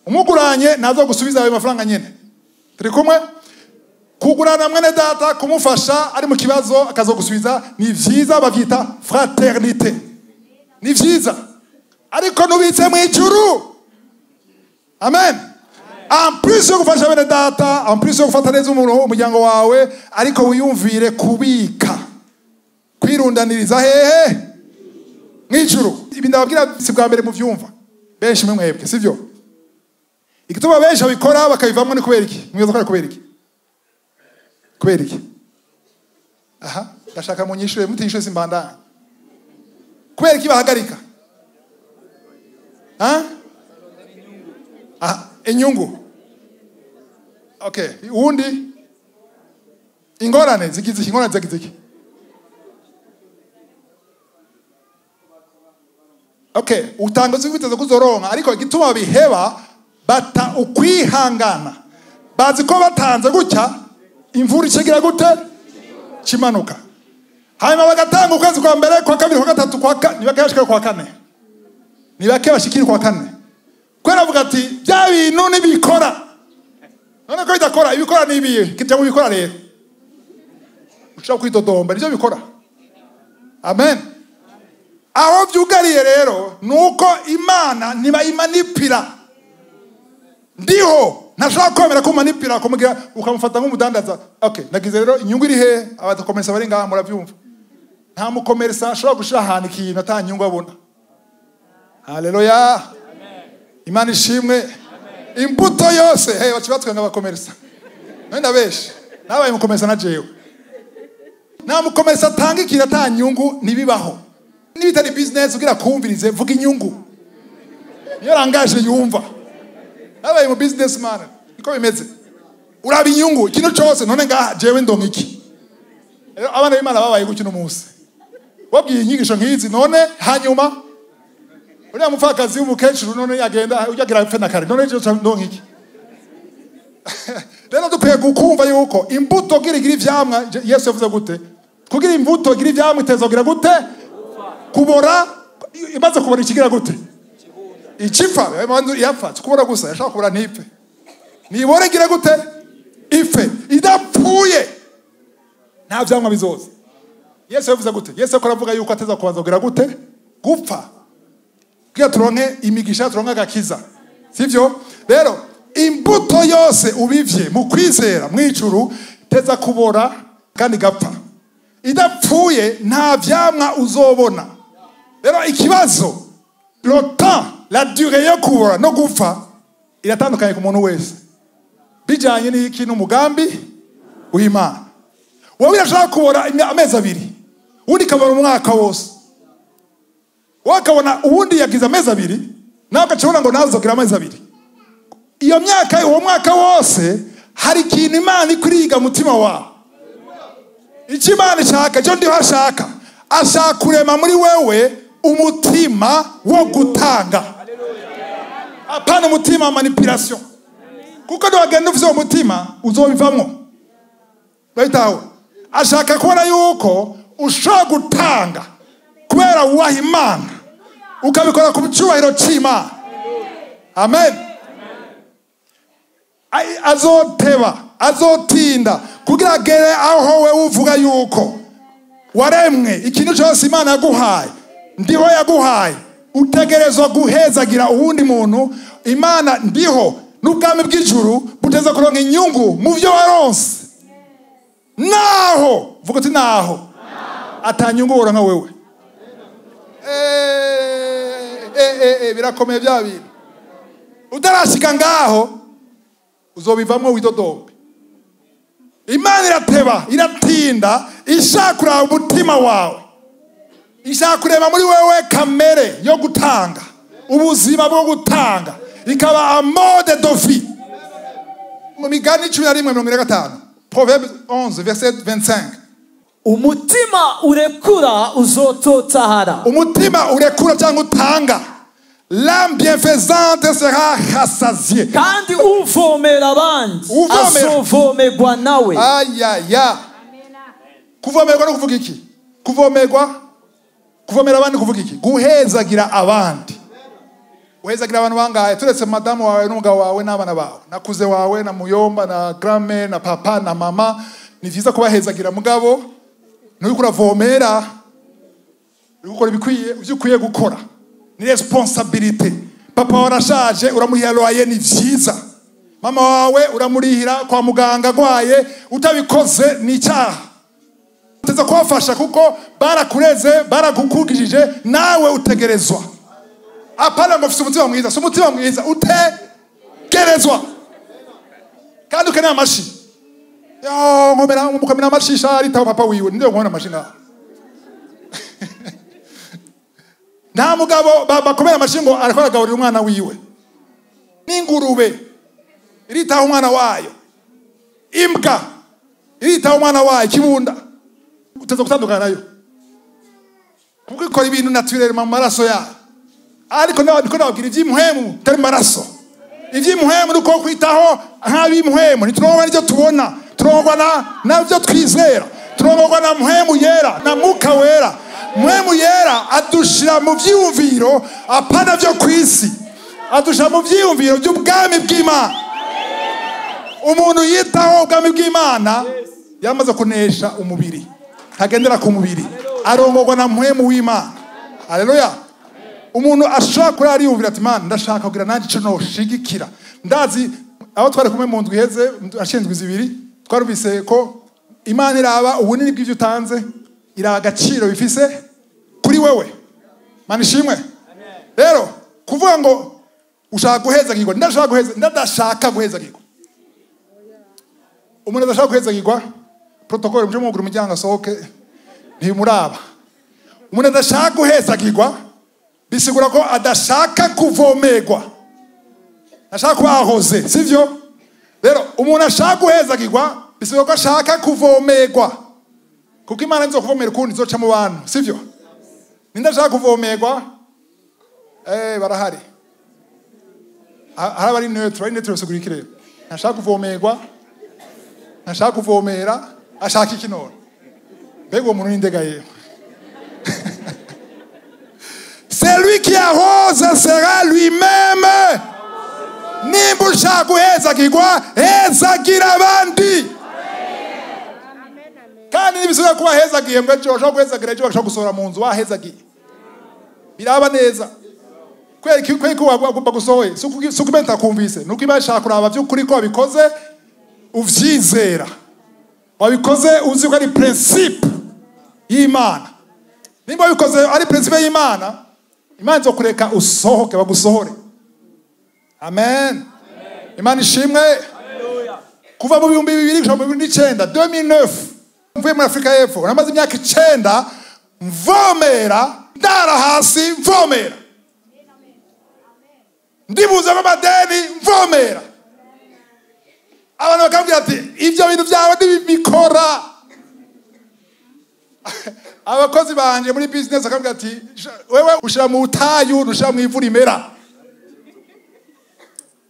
Speaker 1: Umuguranye nazo gusubiza ayo mafaranga nyene. Turi kumwe? Kugurana mwene data kumufasha ari mu kibazo akazogusubiza ni vyiza, bavyita fraternité. Ni vyiza. Ariko nubitse mu ijuru. Amen. En plus yo gufasha bene data, en plus yo gufata neza umuntu umuryango wawe, ariko wiyumvire kubika. Kwirundaniriza hehe? Mwijuru. Ibi ndababwira si bwa mbere muvyumva. Benshi mwe mwebwe, sivyo? Igituma benshi abikora bakabivamwo ni kubera iki? Mwibaza ko ari kubera iki? Kubera iki? Aha, ndashaka munyishure, mutinyishure simbandanye. Kubera iki bahagarika? Ha? Ah, inyungu. Okay, uwundi ingorane zigize iki? Ingorane zigize iki? Okay, utanga zibiteze kuzoronka, ariko igituma biheba bata ukwihangana. Bazi ko batanze gutya imvura ikigira gute? Kimanuka. Hanyuma bagatanga ukwezi kwa mbere, kwa kabiri, kwa gatatu, kwa kane, nibake kwa kane. Nibake bashikira kwa kane. Kwera avuga ati bya bintu nibikora. None ko bidakora, ibikora ni ibiye, kijya mu bikora rero. Ushobora kwitodomba nivyo bikora. Amen. Aho byugariye rero nuko Imana ntibayimanipira. Ndiho ntashobora kwemera ko umanipira kumugira ukamufata nk'umudandaza. Okay, nagize rero inyungu iri he? Abadakomersa bari ngaha muravyumva. Nta mukomersa ashobora gushira ahantu ikintu ata nyungu abona. Haleluya. Imana ishimwe. Imbuto yose hey bacibatwe n'abakomersa. None ndabeshi. Nabaye mukomersa na jewe. Nta mukomersa atanga ikintu ata nyungu ntibibaho. Nibitari business ugira kumvirize vuga inyungu. Niyo rangaje yumva. Nabaye mu businessman niko bimeze. Uraba inyungu ikintu cyose none ngaha jewe ndonka iki. Rero abana b'Imana babaye gukina umunsi. Wabwiye inyigisho nkizi none hanyuma uriya mupfakazi w'umukecuru none yagenda ujagira apfe na kare none je ndonka iki. Rero dukwiye gukumva yuko imbuto gira ivyamwa. Yesu yavuze gute? Kugira imbuto gira ivyamwa itezogira gute? Kubora imaze kubora ikigira gute? Icipfa yapfa kubora gusa yashaka kubora ntipfe. Nibore gira gute? Ife idapfuye nta vyamwa bizoza. Yesu yavuze gute? Yesu akora avuga yuko ateza kubanza kugira gute? Gupfa. Kugira turonke imigisha, turonke agakiza. Sivyo? Rero imbuto yose ubivye mu kwizera mwijuru teza kubora kandi gapfa. Idapfuye nta vyamwa uzobona. Rero ikibazo le temps, la durée yo kubora no gupfa iratandukanye ku muntu wese. Bijanye n'iki n'umugambi w'Imana. Wowe urashaka kubora amezi abiri, undi kabora umwaka wose. Wowe akabona uwundi yagize amezi abiri, nawe ukacibona ngo nawe uzogira amezi abiri. Iyo myaka, uwo mwaka wose hari ikintu Imana ikuriga mutima wawe. Icyo Imana ishaka, icyo ndiho ashaka, ashaka kurema muri wewe umutima wo gutanga. Apana umutima wa manipulation. Kuko niwagenda ufise uwo mutima uzobivamwo. Bayitaho. Ashaka kubona yuko ushobora gutanga kubera wubaha Imana, ukabikora ku cyubahiro cy'Imana. Amen. Azoteba, azotinda kugira agere aho wewe uvuga yuko waremwe ikintu cyose Imana yaguhaye, ndiho yaguhaye, utegerezwa guhezagira uwundi muntu. Imana ndiho n'ubwami bw'ijuru buteza kuronka inyungu mu byo waronse. Naho vuga uti naho atanyungu woronka wewe. Birakomeye bya bintu. Utarashika ngaho uzobivamwo widodombe. Imana irateba, iratinda, ishaka kuraba umutima wawe. Ishaka kureba muri wewe kamere yo gutanga, ubuzima bwo gutanga, ikaba a mode de vie. Mu migani 11:45, Proverbe 11 verset 25.
Speaker 2: Umutima urekura uzototahara.
Speaker 1: Umutima urekura cyangwa utanga. L'âme bienfaisante sera rassasiée.
Speaker 2: Kandi uvomera abandi azovomerwa nawe.
Speaker 1: Ayaya. Kuvomerwa no kuvuga iki? Kuvomerwa, kuvomera abandi kuvuga iki? Guhezagira abandi. Uhezagira abantu bangahe? Turetse madamu wawe n'umugabo wawe n'abana bawe, na kuze wawe na muyomba na grand-mère na papa na mama, ni vyiza kubahezagira mugabo nturiko uravomera, uri gukora ibikwiye, ivyo ukwiye gukora. Ni responsabilité. Papa warashaje uramurihira loyer, ni vyiza. Mama wawe uramurihira kwa muganga agwaye, utabikoze ni icyaha. Uteza kubafasha kuko barakureze, baragukugijije, nawe utegerezwa. Apana ngo ufise umutima mwiza, si umutima mwiza, utegerezwa. Kandi ukeneye amashi. Yo, nkomera mukamera amashi sharitaho papa wiwe, ndio nkona amashi ngaho. Nta mugabo bakomera amashi ngo ariko aragaburira umwana wiwe. N'ingurube iritaho umwana wayo. Imbwa iritaho umwana wayo, kibunda. Uteza gutandukana nayo. Kuko ikora ibintu naturel mu maraso yayo. Ariko niko nababwira iby'imuhemu bitari mu maraso. Iby'imuhemu nuko kwitaho nk'ab'imuhemu, ntiturongwa n'ibyo tubona, turongwa nabyo twizera, turongwa na muhemu yera, na muka wera. Muhemu yera adushira mu vyiyumviro apana vyo kwisi, adushira mu vyiyumviro by'ubwami bw'Imana. Umuntu yitaho ubwami bw'Imana yamaze kunesha umubiri, ntagendera ku mubiri, arongorwa na muhemu w'Imana. Haleluya. Umuntu ashobora kuri ariyumvira ati Mana ndashaka kugira nanjye ico noshigikira. Ndazi aho twari kumwe mu ndwi iheze, ashinzwe zibiri, twarumvise ko Imana iraba ubunini bw'ivyo utanze, iraba agaciro bifise kuri wewe. Mana ishimwe. Rero kuvuga ngo ushaka guhezagirwa, ndashaka guheza, ndadashaka guhezagirwa. Umuntu adashaka guhezagirwa, protocole muje mwugura umuryango asohoke, ntimuraba. Umuntu adashaka guhezagirwa bisigura ko adashaka kuvomerwa, ashaka kuba ahoze, sivyo? Rero umuntu ashaka guhezagirwa bisigura ko ashaka kuvomerwa, kuko Imana izo kuvomera ukundi izoca mu bantu, sivyo? Ninde ashaka kuvomerwa? Barahari. Hari abari neutre, bari neutre bisigura iki rero? Ntashaka kuvomerwa, ntashaka kuvomera, ashaka iki none? Mbega uwo muntu ni ndega yewe? Celui qui arrose sera lui-même. Nimba ushaka guhezagirwa, hezagira abandi. Kandi nibisubira kuba hezagiye ngo ejo ushobora guhezagira, ejo bashobora gusohora mu nzu wahezagiye. Biraba neza. Kweri ko bagusohoye, si uko Imana itakumvise, nuko Imana ishaka kuraba by'ukuri ko wabikoze uvyizera. Wabikoze uzi ko ari principe y'Imana. Nimba wabikoze ari principe y'Imana, Imana izokureka usohoke, bagusohore. Amen. Imana ishimwe. Kuva mu 2000 gushika mu 2009, 2009, mvuye muri Afrika y'Epfo, namaze imyaka 9 mvomera, ndara hasi mvomera. Ndibuza amadeni mvomera. Abantu bakambwira ati ivyo bintu byawe ntibikora. Abakozi banje muri business bakambwira ati wewe ushira mu butayu, ushira mu ivu rimera.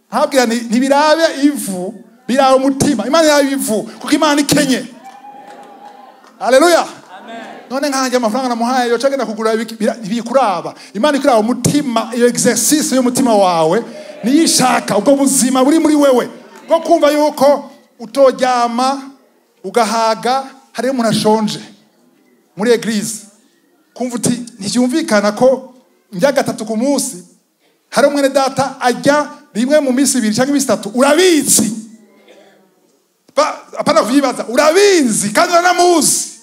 Speaker 1: Ntabwira ntibirabe ivu, biraba umutima. Imana iraba ivu kuko Imana ikenye. Haleluya. None nkanje amafaranga namuhaye yo cagenda kugura ibikuraba. Imana ikuraba umutima, iyo exercice y'umutima wawe niyishaka ubwo buzima buri muri wewe. Bwo kumva yuko utoryama ugahaga hari umuntu ashonje muri eglise. Kumva uti ntibyumvikana ko njya gatatu ku munsi hari umwene data ajya rimwe mu minsi ibiri cyangwa iminsi itatu, urabizi. Apana kuvyibaza, urabizi kandi uranamuzi.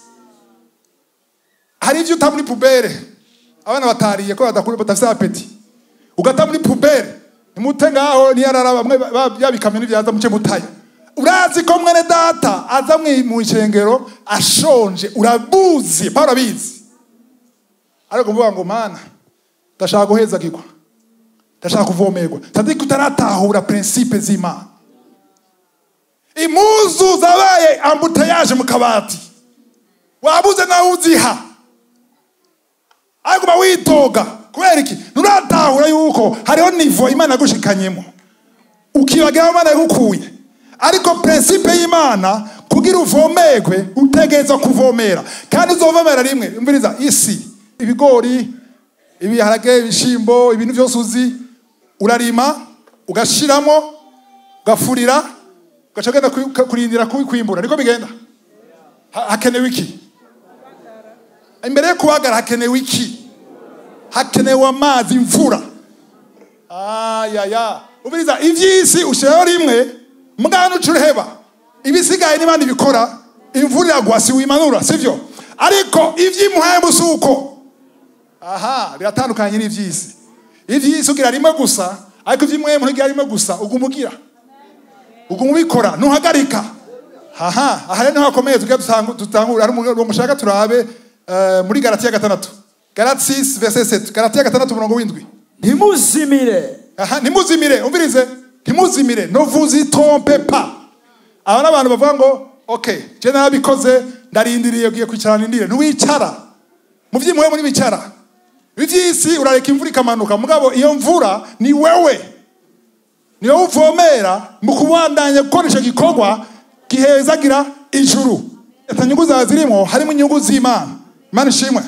Speaker 1: Hari ivyo uta muri pubere abana batariye ko badakura badafise appétit, ugata muri pubere nimute ngaho niyarara bamwe yabikamye n'ivyaza muce mutayo. Urazi ko mwene data aza mu icengero ashonje, urabuzi, Paulo abizi. Ariko mvuga ngo Mana ndashaka guhezagirwa, ndashaka kuvomerwa. Sadiki utaratahura principe z'Imana. Imuzu zabaye ambutayaje mu kabati, wabuze nawe uziha, ariko witoga kubera iki? Nuratahura yuko hariho niveau Imana yagushikanyemo, ukibagira aho Imana yagukuye. Ariko principe y'Imana kugira uvomerwe utegerezwa kuvomera, kandi uzovomera rimwe. Umviriza, isi, ibigori, ibiharage, ibishimbo, ibintu byose uzi, urarima ugashiramo, ugafurira, ugaca ugenda kurindira kwimbura. Niko bigenda. Hakenewe iki? Imbere yo kubagara hakenewe iki? Hakenewe amazi, imvura. Ayaya, umviriza, ivy'isi ushiraho rimwe, mugana uca uraheba, ibisigaye n'ibandi bikora, imvura iragwa si wimanura, sivyo? Ariko ivy'imuhembu si uko. Aha, biratandukanye n'ivy'isi. Ivy'isi ugira rimwe gusa, ariko ivy'imuhembu ntugira rimwe gusa, uguma ugira, uguma ubikora, ntuhagarika. Aha, aha rero niho hakomeye. Tugira dutangura hari umurongo mushaka turabe, muri Galatiya 6, Galati 6 verset 7, Galatiya 6 umurongo w'7.
Speaker 2: Ntimuzimire.
Speaker 1: Aha, ntimuzimire. Umvirize, ntimuzimire, ne vous y trompez pas. Aba n'abantu bavuga ngo okay, je narabikoze, ndarindiriye, ugiye kwicara nindire. Ntiwicara mu vy'imuhemu, ntiwicara. Ivy'isi urareka imvura ikamanuka, mugabo iyo mvura ni wewe, ni wowe uvomera mu kubandanya gukora ico gikorwa gihezagira ijuru. Ata nyungu zawe zirimo, harimo inyungu z'Imana. Imana ishimwe.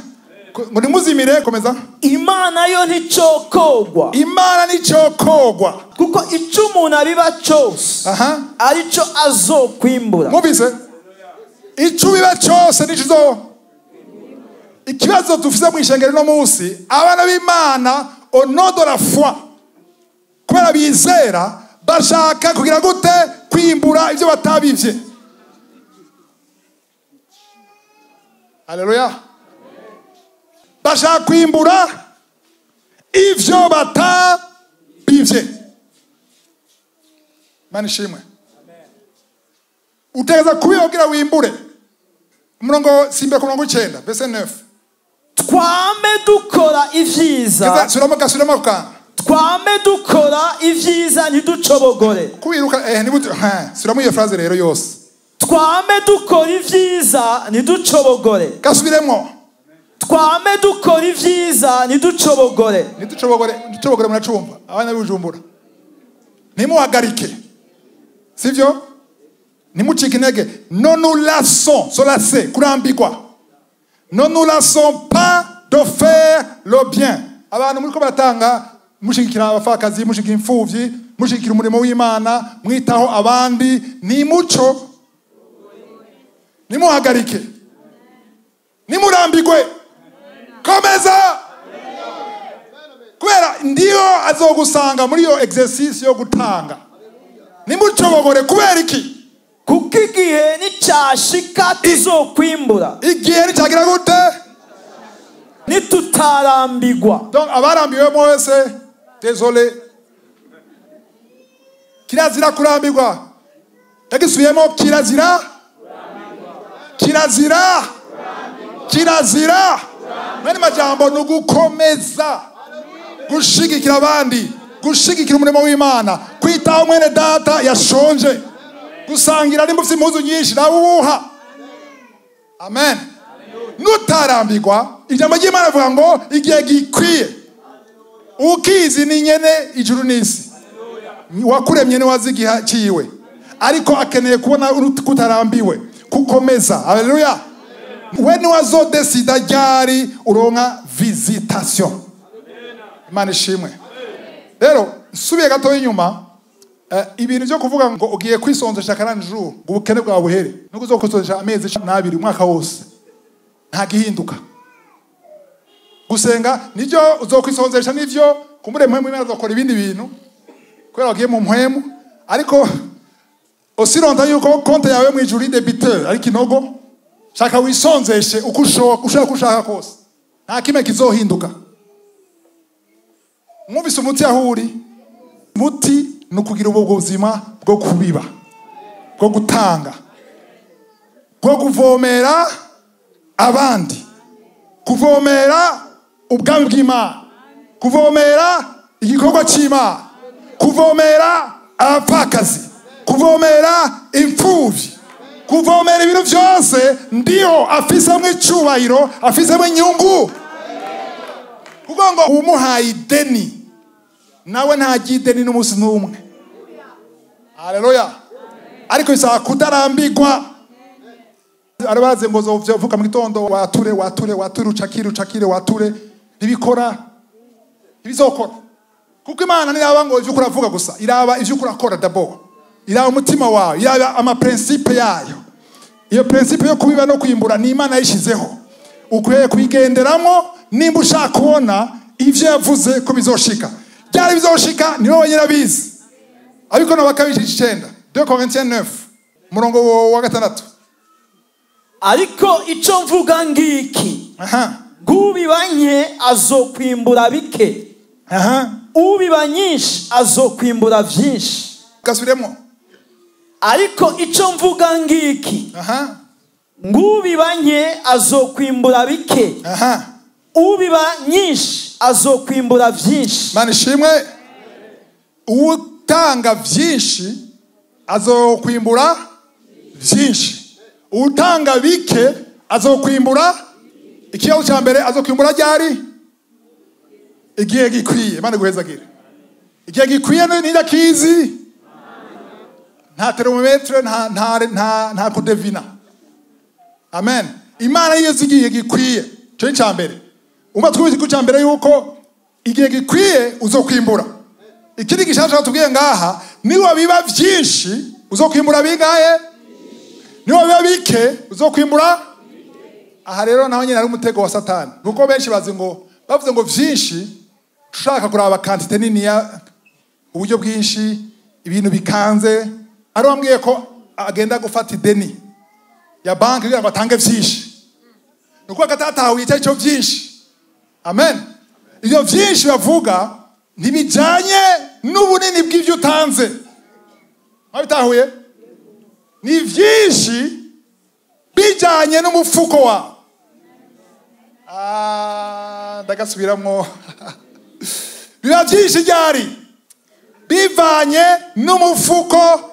Speaker 1: Ngo ntimuzimire, komeza.
Speaker 2: Imana yo nticokogwa.
Speaker 1: Imana nticokogwa.
Speaker 2: Kuko ico umuntu abiba cose, arico azokwimbura.
Speaker 1: Mwumvise? Ico ubiba cose nico uzo. Ikibazo dufise mu ishengero no munsi, abana b'Imana au nom de la foi, kubera bizera, bashaka kugira gute? Kwimbura ivyo batabivye. Haleluya. Bashaka kwimbura ivyo batabivye. Imana ishimwe. Utegereza kubiba kugira wimbure. Umurongo, simba ku murongo 9, verset 9.
Speaker 2: Twame dukora ivyiza.
Speaker 1: Keza, suramo gasubiramo ako kantu.
Speaker 2: Twame dukora ivyiza ntiducobogore.
Speaker 1: Kubiruka, nibutu, ha, suramo iyo phrase rero yose.
Speaker 2: Twame dukora ivyiza ntiducobogore.
Speaker 1: Gasubiremo.
Speaker 2: Twame dukora ivyiza ntiducobogore.
Speaker 1: Ntiducobogore, ntiducobogore muracumva. Abana b'Ibujumbura. Ntimuhagarike. Sivyo? Ntimucike intege. Non nous lassons, se lasser, kurambirwa. Ne nous lassons pas de faire le bien. Abantu muriko baratanga, mushigikira abapfakazi, mushigikira imfuvyi, mushigikira umurimo w'Imana, mwitaho abandi, ni muco. Nimuhagarike. Nimurambirwe. Komeza. Kubera ndiyo azogusanga muri iyo exercice yo gutanga. Nimucobogore. Kubera iki?
Speaker 2: Kuko igihe nicashika tuzokwimbura.
Speaker 1: Igihe nicagira gute?
Speaker 2: Nitutarambirwa.
Speaker 1: Donc abarambiwe mwese, désolé. Kirazira kurambirwa. Ndagisubiyemo, kirazira. Kirazira. Kirazira. Mwene majambo ni ugukomeza gushigikira abandi, gushigikira umurimo w'Imana, kwitaho mwene data yashonje, gusangira nimba ufite impuzu nyinshi nawe uwuha. Amen. Nutarambirwa, ijambo ry'Imana rivuga ngo igihe gikwiye. Ukizi ni nyene ijuru n'isi. Wakuremye ni wazi igihe ciwe, ariko akeneye kubona kutarambiwe, kukomeza. Haleluya. We ni wazodesida ryari uronka visitation. Imana ishimwe. Rero nsubiye gato inyuma, ibintu byo kuvuga ngo ugiye kwisonzesha 40 jours ngo ubukene bwawe buhere, nuko uzokwisonzesha amezi 12 umwaka wose, nta gihinduka. Gusenga nivyo uzokwisonzesha, nivyo kumure mpwemu Imana azokora ibindi bintu kubera wagiye mu mpwemu, ariko osironta yuko konte yawe mu ijuru débiteur ariko inogo. Shaka wisonzeshe uko ushaka, ushaka kose, nta kimwe kizohinduka. Mwumvise umuti aho uri? Umuti ni ukugira ubwo buzima bwo kubiba, bwo gutanga, bwo kuvomera abandi, kuvomera ubwami bw'Imana, kuvomera igikorwa cy'Imana, kuvomera abapfakazi, kuvomera imfuvyi, kuvomera ibintu byose ndiyo afisemo icubahiro, afisemo inyungu. Kuko ngo umuhaye ideni nawe ntagiye ideni n'umunsi n'umwe. Haleluya. Ariko bisaba kutarambirwa. Arabaze ngo uzovuka mu gitondo wature wature wature ucakire ucakire wature, ntibikora, ntibizokora. Kuko Imana ntiraba ngo ivyo uravuga gusa, iraba ivyo urakora d'abord. Iraba umutima wawe, iraba ama principe yayo. Iyo principe yo kubiba no kwimbura ni Imana yishizeho. Ukwiye kuyigenderamo nimba ushaka kubona ivyo yavuze ko bizoshika. Byari bizoshika ni wowe nyirabizi. Ariko nabakabije 9, 2 Corinthiens 9, murongo wa 6.
Speaker 2: Ariko ico mvuga ngiki, gubiba nke azokwimbura bike, ubiba nyinshi azokwimbura vyinshi.
Speaker 1: Gasubiremo.
Speaker 2: Ariko ico mvuga ngiki, ngubiba nke azokwimbura bike, ubiba nyinshi azokwimbura vyinshi.
Speaker 1: Mana ishimwe. Utanga vyinshi azokwimbura vyinshi, utanga bike azokwimbura. Ikibazo cya mbere, azokwimbura ryari? Igihe gikwiye. Imana iguhezagire. Igihe gikwiye ni kizi, nta thermometre, nta kudevina. Amen. Imana yizi igihe gikwiye. Cyo ni cya mbere. Umva twuzi ku cya mbere yuko igihe gikwiye uzokwimbura. Ikindi gishasha tubwiye ngaha, niwa biba vyinshi uzokwimbura bingahe? Niwa biba bike uzokwimbura. Aha rero naho nyine ari umutego wa Satani. Kuko benshi bazi ngo bavuze ngo vyinshi, ushaka kuraba quantité nini ya uburyo bwinshi, ibintu bikanze. Ari wambwiye ko agenda gufata ideni ya banki kugira ngo atange vyinshi. Nuko akatatahuye icyo cyo vyinshi. Amen. Ibyo vyinshi bavuga ntibijanye n'ubunini bw'ivyo utanze. Mwabitahuye? Ni vyinshi bijanye n'umufuko wawe. Ndagasubiramwo. Biba vyinshi ryari? Bivanye n'umufuko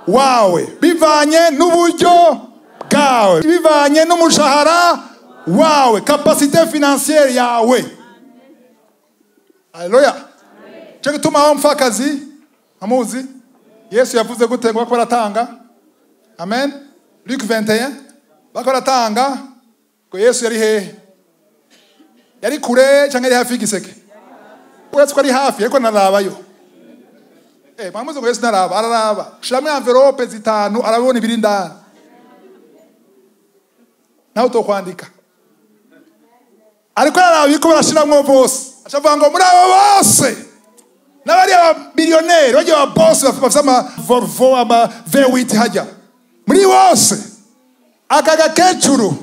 Speaker 1: wawe, bivanye n'uburyo bwawe, bivanye n'umushahara wawe, capacité financière yawe. Haleluya. Cyo gituma aho mfakazi amuzi Yesu yavuze gute ngo baratanga? Amen. Luc 21 bakoratanga ngo Yesu yari hehe? Yari kure cyangwa yari hafi y'igiseke? Uretse ko ari hafi ariko narabayo. Mwamuze ngo Yesu naraba, araraba. Shiramo envelope zitanu arabona ibiri ndani. Nawe utokwandika. Ariko araraba yuko barashiramwo bose. Acavuga ngo muri abo bose n'abari aba millionaire bagiye ba boss bafite ama Volvo ama V8 hajya. Muri bose aka gakecuru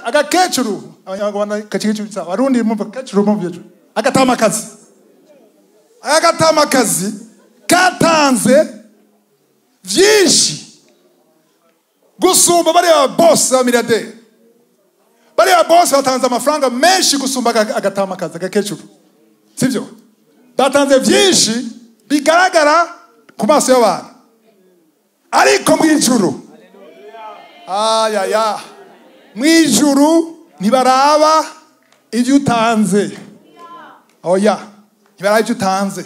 Speaker 1: agakecuru abanyarwanda gakecuru abarundi mumva gakecuru mumva agatamakazi agatamakazi katanze vyinshi gusumba bari aba boss ba milliardaire. Bari aba boss batanze amafaranga menshi gusumba agatamakazi agakecuru. Sivyo? Batanze vyinshi bigaragara ku maso y'abantu. Ariko mwijuru, ayaya, mwijuru ntibaraba ivyo utanze. Oya, ntibaraba ivyo utanze.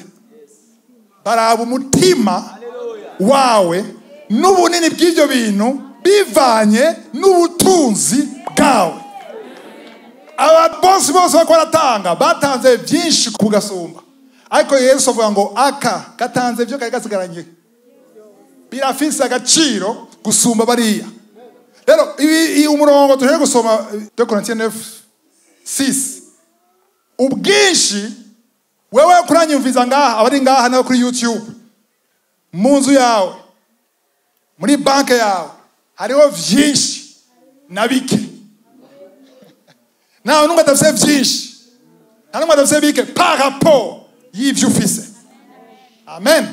Speaker 1: Baraba umutima wawe n'ubunini bw'ivyo bintu bivanye n'ubutunzi bwawe. Aba bosi bose bako baratanga batanze byinshi kugasumba. Ariko Yesu avuga ngo aka gatanze byo kari gasigaranye birafise agaciro gusumba bariya. Rero ibi umurongo tuhere gusoma 2 Corinthiens 9:6. Ubwinshi wewe kuranyumviza ngaha abari ngaha nawe kuri YouTube, mu nzu yawe, muri banke yawe hariho vyinshi na bike. Nawe nunga adafise vyinshi, nta numwe adafise bike par rapport y'ivyo ufise. Amen.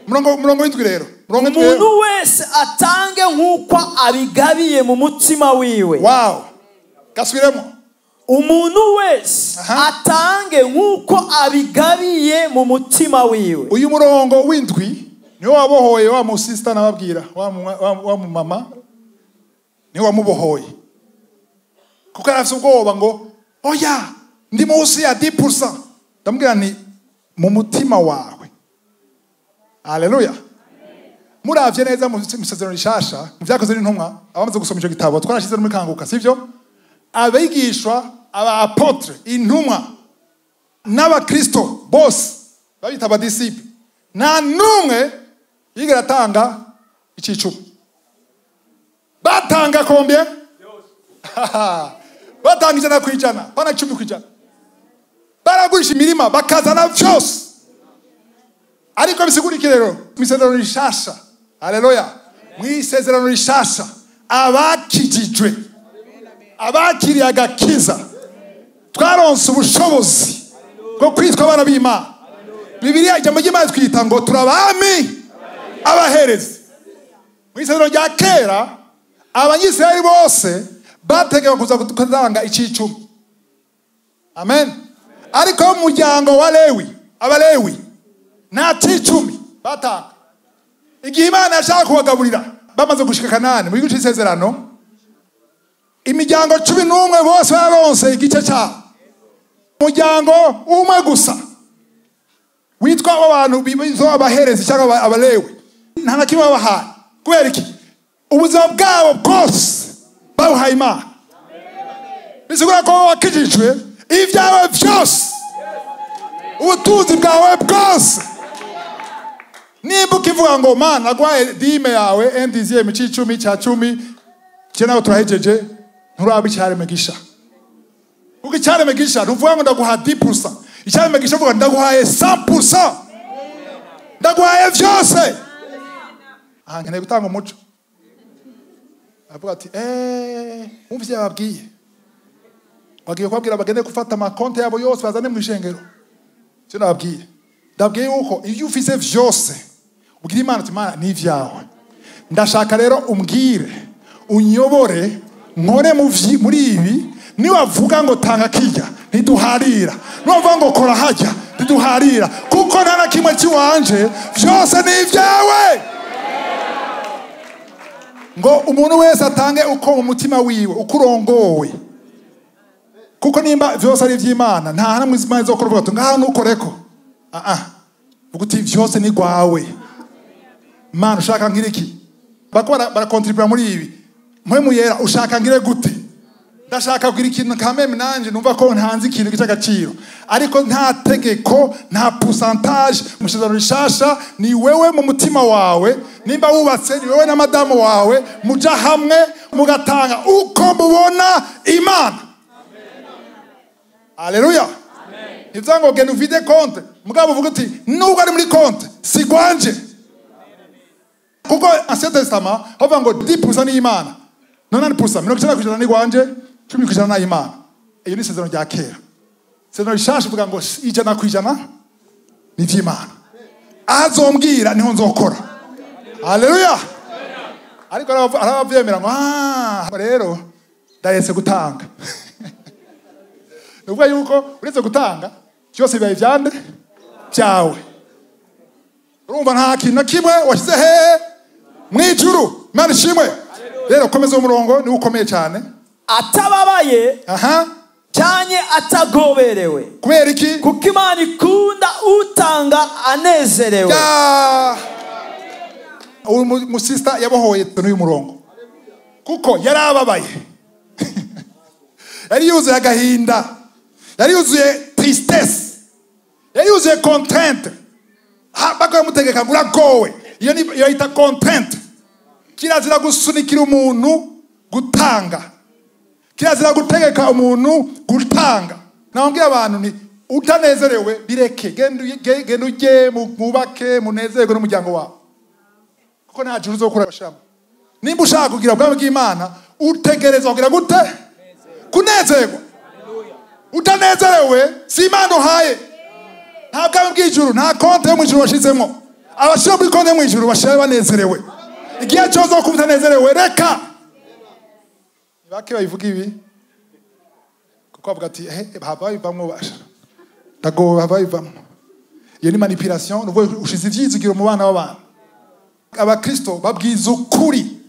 Speaker 1: Murongo w'indwi rero.
Speaker 2: Umuntu wese atange nk'uko abigabiye mu mutima wiwe.
Speaker 1: Wow. Gasubiremo.
Speaker 2: Umuntu wese atange nk'uko abigabiye mu mutima wiwe.
Speaker 1: Uyu murongo w'indwi niwo wabohoye wa musista nababwira, wa mama niwo wamubohoye. Kuko arafise ubwoba ngo Oya, ndi munsi ya 10%. Ndamubwira nti mu mutima wawe. Haleluya. Muravye neza mu isezerano rishasha, mu vyakozwe n'intumwa, abamaze gusoma ico gitabo twarashize no muri Kanguka, sivyo? Abigishwa, aba apotre, intumwa n'abakristo bose babita abadisiple, nta n'umwe yigera atanga icicumi. Batanga combien? Batanga 100%, pana 10%. Baragurisha imirima bakazana vyose. Ariko bisigura iki rero? Mu isezerano rishasha, haleluya, mu isezerano rishasha abakijijwe, abakiriye agakiza, twaronse ubushobozi bwo kwitwa abana b'Imana. Bibiliya ijambo ry'Imana twita ngo turabami abaherezi. Mu isezerano rya kera abanyisirayeli bose bategewe kuza gutanga icicumi. Amen. Ariko mu muryango wa Lewi, abalewi nta cicumi batanga. Igihe Imana yashaka kubagaburira bamaze gushika Kanani mu gihugu c'isezerano, imiryango 11 bose baronse igice cyabo. Umuryango umwe gusa witwa abantu bizo abaherezi cyangwa abalewi nta na kimwe babahaye. Kubera iki? Ubuzima bwabo bwose babuhaye Imana. Bisigura ko wakijijwe ibyawe byose, ubutunzi bwawe bwose. Nimba ukivuga ngo Mana agwaye dime yawe 1/10 c'icumi cya 10 cye nawe turahejeje, nturaba icyaremwe gisha. Kuko icyaremwe gisha ntuvuga ngo ndaguha 10%. Icyaremwe gisha uvuga ndaguhaye 100%. Ndaguhaye vyose. Aha nkeneye gutanga umuco. Avuga ati umvise yababwiye. Bagiye kubabwira bagende gufata amakonti yabo yose bazane mu ishengero. Cyo nababwiye. Ndabwiye yuko ibyo ufise vyose ubwira Imana uti Imana ni ivyawe. Ndashaka rero umbwire, unyobore, nkore muri ibi. Niwavuga ngo tanga kijya ntiduharira, niwavuga ngo kora hajya ntiduharira, kuko nta na kimwe kiwanje, vyose ni ivyawe. Ngo umuntu wese atange uko mu mutima wiwe uko urongowe. Kuko nimba vyose ari ivy'Imana, nta hamwe Imana izokora uvuga ati ngaha nukoreko. Vuga uti vyose ni gwawe. Mana ushaka ngira iki? Bako barakontribura muri ibi. Mpwemu yera ushaka ngire gute? Ndashaka kugira ikintu kameme nanje numva ko ntanze ikintu cy'agaciro. Ariko nta tegeko, nta pourcentage, mu isezerano rishasha ni wewe mu mutima wawe, nimba wubatse ni wewe na madamu wawe muja hamwe mugatanga uko mubona Imana. Haleluya. Ivyo ngo genda uvide compte, mugabo uvuga uti nubwo ari muri compte si gwanje. Kuko Ancien Testament bavuga ngo 10% ni Imana, 90% 90% ni gwanje, 10% na Imana. Iyo ni isezerano rya kera. Isezerano rishasha uvuga ngo 100% ni ivy'Imana. Azombwira niho nzokora. Haleluya. Ariko arabavyemera ngo rero ndaretse gutanga. Nuvuga yuko uretse gutanga cyose bibaye ivyande byawe. Urumva nta kintu na kimwe washize he mwijuru. Imana ishimwe. Rero komeza umurongo ni ukomeye cyane.
Speaker 2: Atababaye cyane atagoberewe.
Speaker 1: Kubera iki?
Speaker 2: Kuko Imana ikunda utanga anezerewe.
Speaker 1: Uyu musista yabohoye n'uyu murongo kuko yarababaye. Yari yuzuye agahinda, yari yuzuye tristesse, yari yuzuye contrainte. Bakamutegeka ngo uragowe. Iyo ni iyo yita contrainte. Kirazira gusunikira umuntu gutanga, kirazira gutegeka umuntu gutanga. Nababwira abantu ni utanezerewe bireke, genda ujye mubake munezerwe n'umuryango wawe, kuko nta juru uzokura bashamo. Nimba ushaka kugira ubwami bw'Imana utegerezwa kugira gute? Kunezerwa. Utanezerewe si Imana uhaye. Nta bwami bw'ijuru, nta konte yo mu ijuru washizemo. Abashira muri konte yo mu ijuru bashira banezerewe. Igihe cyose ukumva utanezerewe reka. Bake bayivuga ibi kuko bavuga ati hava bivamwo basha ndagowe, hava bivamwo. Iyo ni manipulation, nubwo ushize ivyizigiro mu bana b'abantu. Abakristo babwiza ukuri.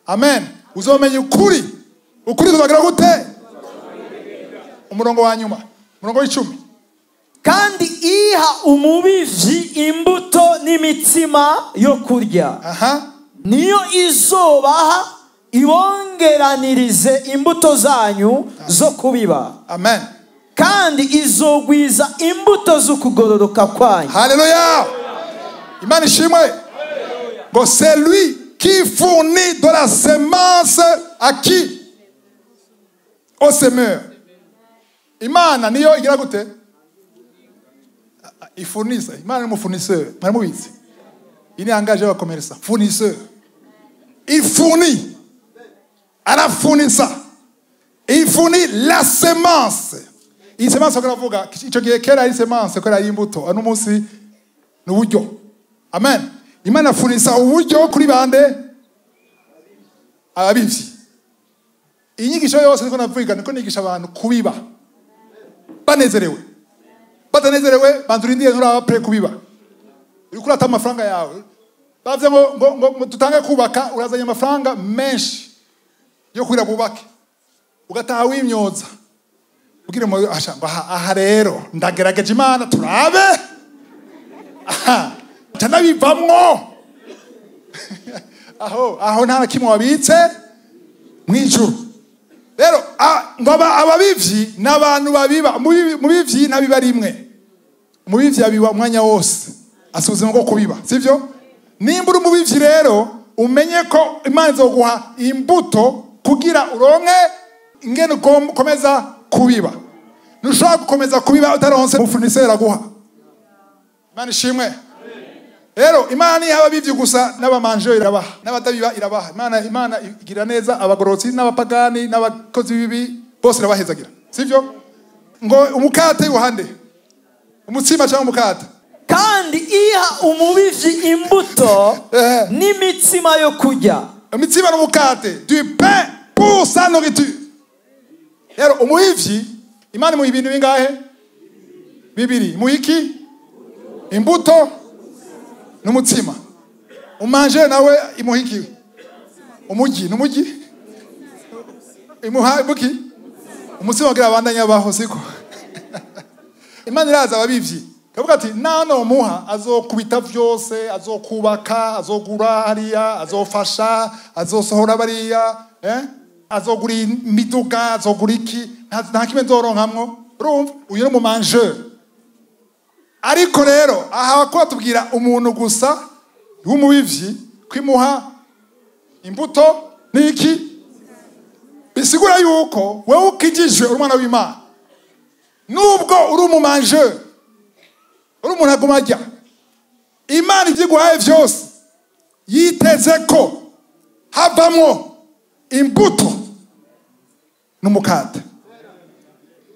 Speaker 1: Amen. Uzomenya ukuri. Ukuri kuzagira gute? Umurongo wa nyuma, umurongo w'icumi.
Speaker 2: Kandi iha umubivyi imbuto n'imitsima yo kurya. Niyo izobaha ibongeranirize imbuto zanyu zo kubiba.
Speaker 1: Amen.
Speaker 2: Kandi izogwiza imbuto z'ukugororoka kwanyu.
Speaker 1: Haleluya. Imana ishimwe. Ngo c'est lui qui fournit de la semence à qui? Au semeur. Imana niyo igira gute? Ifournisse. Imana ni fournisseur. Mwari mubizi. Il est engagé à commerçant. Fournisseur. Il fournit. Arafournissa. Il fournit la semence. Iyi semence ko ico gihe kera ari semence ko ari imbuto. Ano munsi ni uburyo. Amen. Imana afournissa uburyo kuri bande? Ababivyi. Inyigisho yose niko navuga, niko nigisha abantu kubiba. Banezerewe. Batanezerewe banzurindiye nturaba pre kubiba. Uriko urata amafaranga yawe. Bavye ngo tutange kubaka, urazanye amafaranga menshi yo kwira bubake. Ugataha wimyoza. Ubwire mu asha ngo aha rero ndagerageje Imana turabe. Aha tanabivamwo. Aho nta kimwe wabitse mwijuru. Rero ngo ababivyi n'abantu babiba, mubivyi nabiba rimwe. Mubivyi abiba umwanya wose. Asuzuma ko kubiba, sivyo? Nimba uri mubivyi rero umenye ko Imana izoguha imbuto kugira uronke ingene ukomeza kubiba. Ntushobora gukomeza kubiba utaronse umufournisseur aguha. Imana ishimwe. Rero Imana iha ababivyi gusa n'abamanje irabaha, n'abatabiba irabaha. Imana igira neza abagorotsi n'abapagani n'abakozi bibi bose irabahezagira, sivyo? Ngo umukate uhande umutsima cyangwa umukate.
Speaker 2: Kandi iha umubivyi imbuto n'imitsima yo kurya.
Speaker 1: Imitsima n'umukate, du pain pour sa nourriture. Rero umubivyi Imana imuha ibintu bingahe? Bibiri. Imuha iki? Imbuto n'umutsima. Umanje nawe imuha iki? Umugi, n'umugi? Imuha imuki? Umutsima kugira abandanye abaho, siko? Imana iraza ababivyi. Kavuga ati nano muha azokubita vyose, azokubaka, azogura hariya, azofasha, azosohora bariya, azogura imiduga, azogura iki, nta kimwe nzoronkamwo. Urumva? Uyu ni umumangeur. Ariko rero aha ko tubwira umuntu gusa w'umubivyi kwimuha imbuto niki bisigura yuko wewe ukijijwe uri umwana w'Imana, nubwo uri umumangeur, uri umuntu aguma arya, Imana ivyiguhaye vyose yiteze ko havamwo imbuto n'umukate.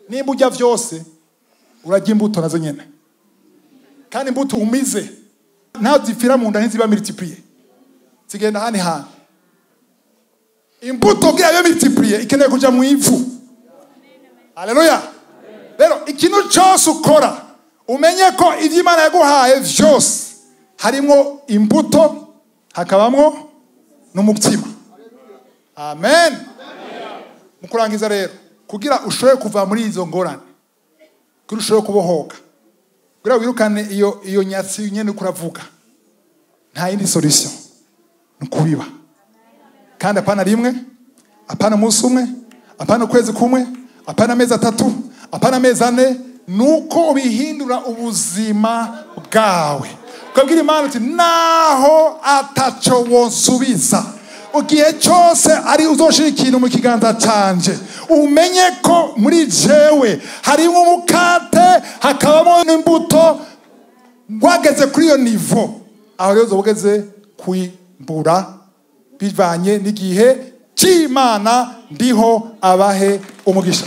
Speaker 1: Nimba urya vyose urarya imbuto nazo nyene. Kandi imbuto umize ntaho zipfira mu nda, ntiziba multiplier, zigenda hani hantu. Imbuto kugira ibe multiplier ikeneye kuja mu ivu. Haleluya. Rero ikintu cyose ukora umenye ko ivyo Imana yaguhaye vyose harimo imbuto hakabamwo n'umutsima. Amen. Mu kurangiza rero, kugira ushobore kuva muri izo ngorane, kugira ushobore kubohoka, kugira wirukane iyo nyatsi nyene kuravuga, nta yindi solution ni kubiba. Kandi apana rimwe, apana umunsi umwe, apana ukwezi kumwe, apana amezi atatu, apana amezi ane, nuko ubihindura ubuzima bwawe. Ukabwira Imana uti naho ataco wonsubiza, igihe cyose ari uzoshira ikintu mu kiganza canje, umenye ko muri jewe harimo umukate hakabamo n'imbuto. Wageze kuri iyo niveau, aho rero uzobugeze kwimbura bivanye n'igihe cy'Imana. Ndiho abahe umugisha.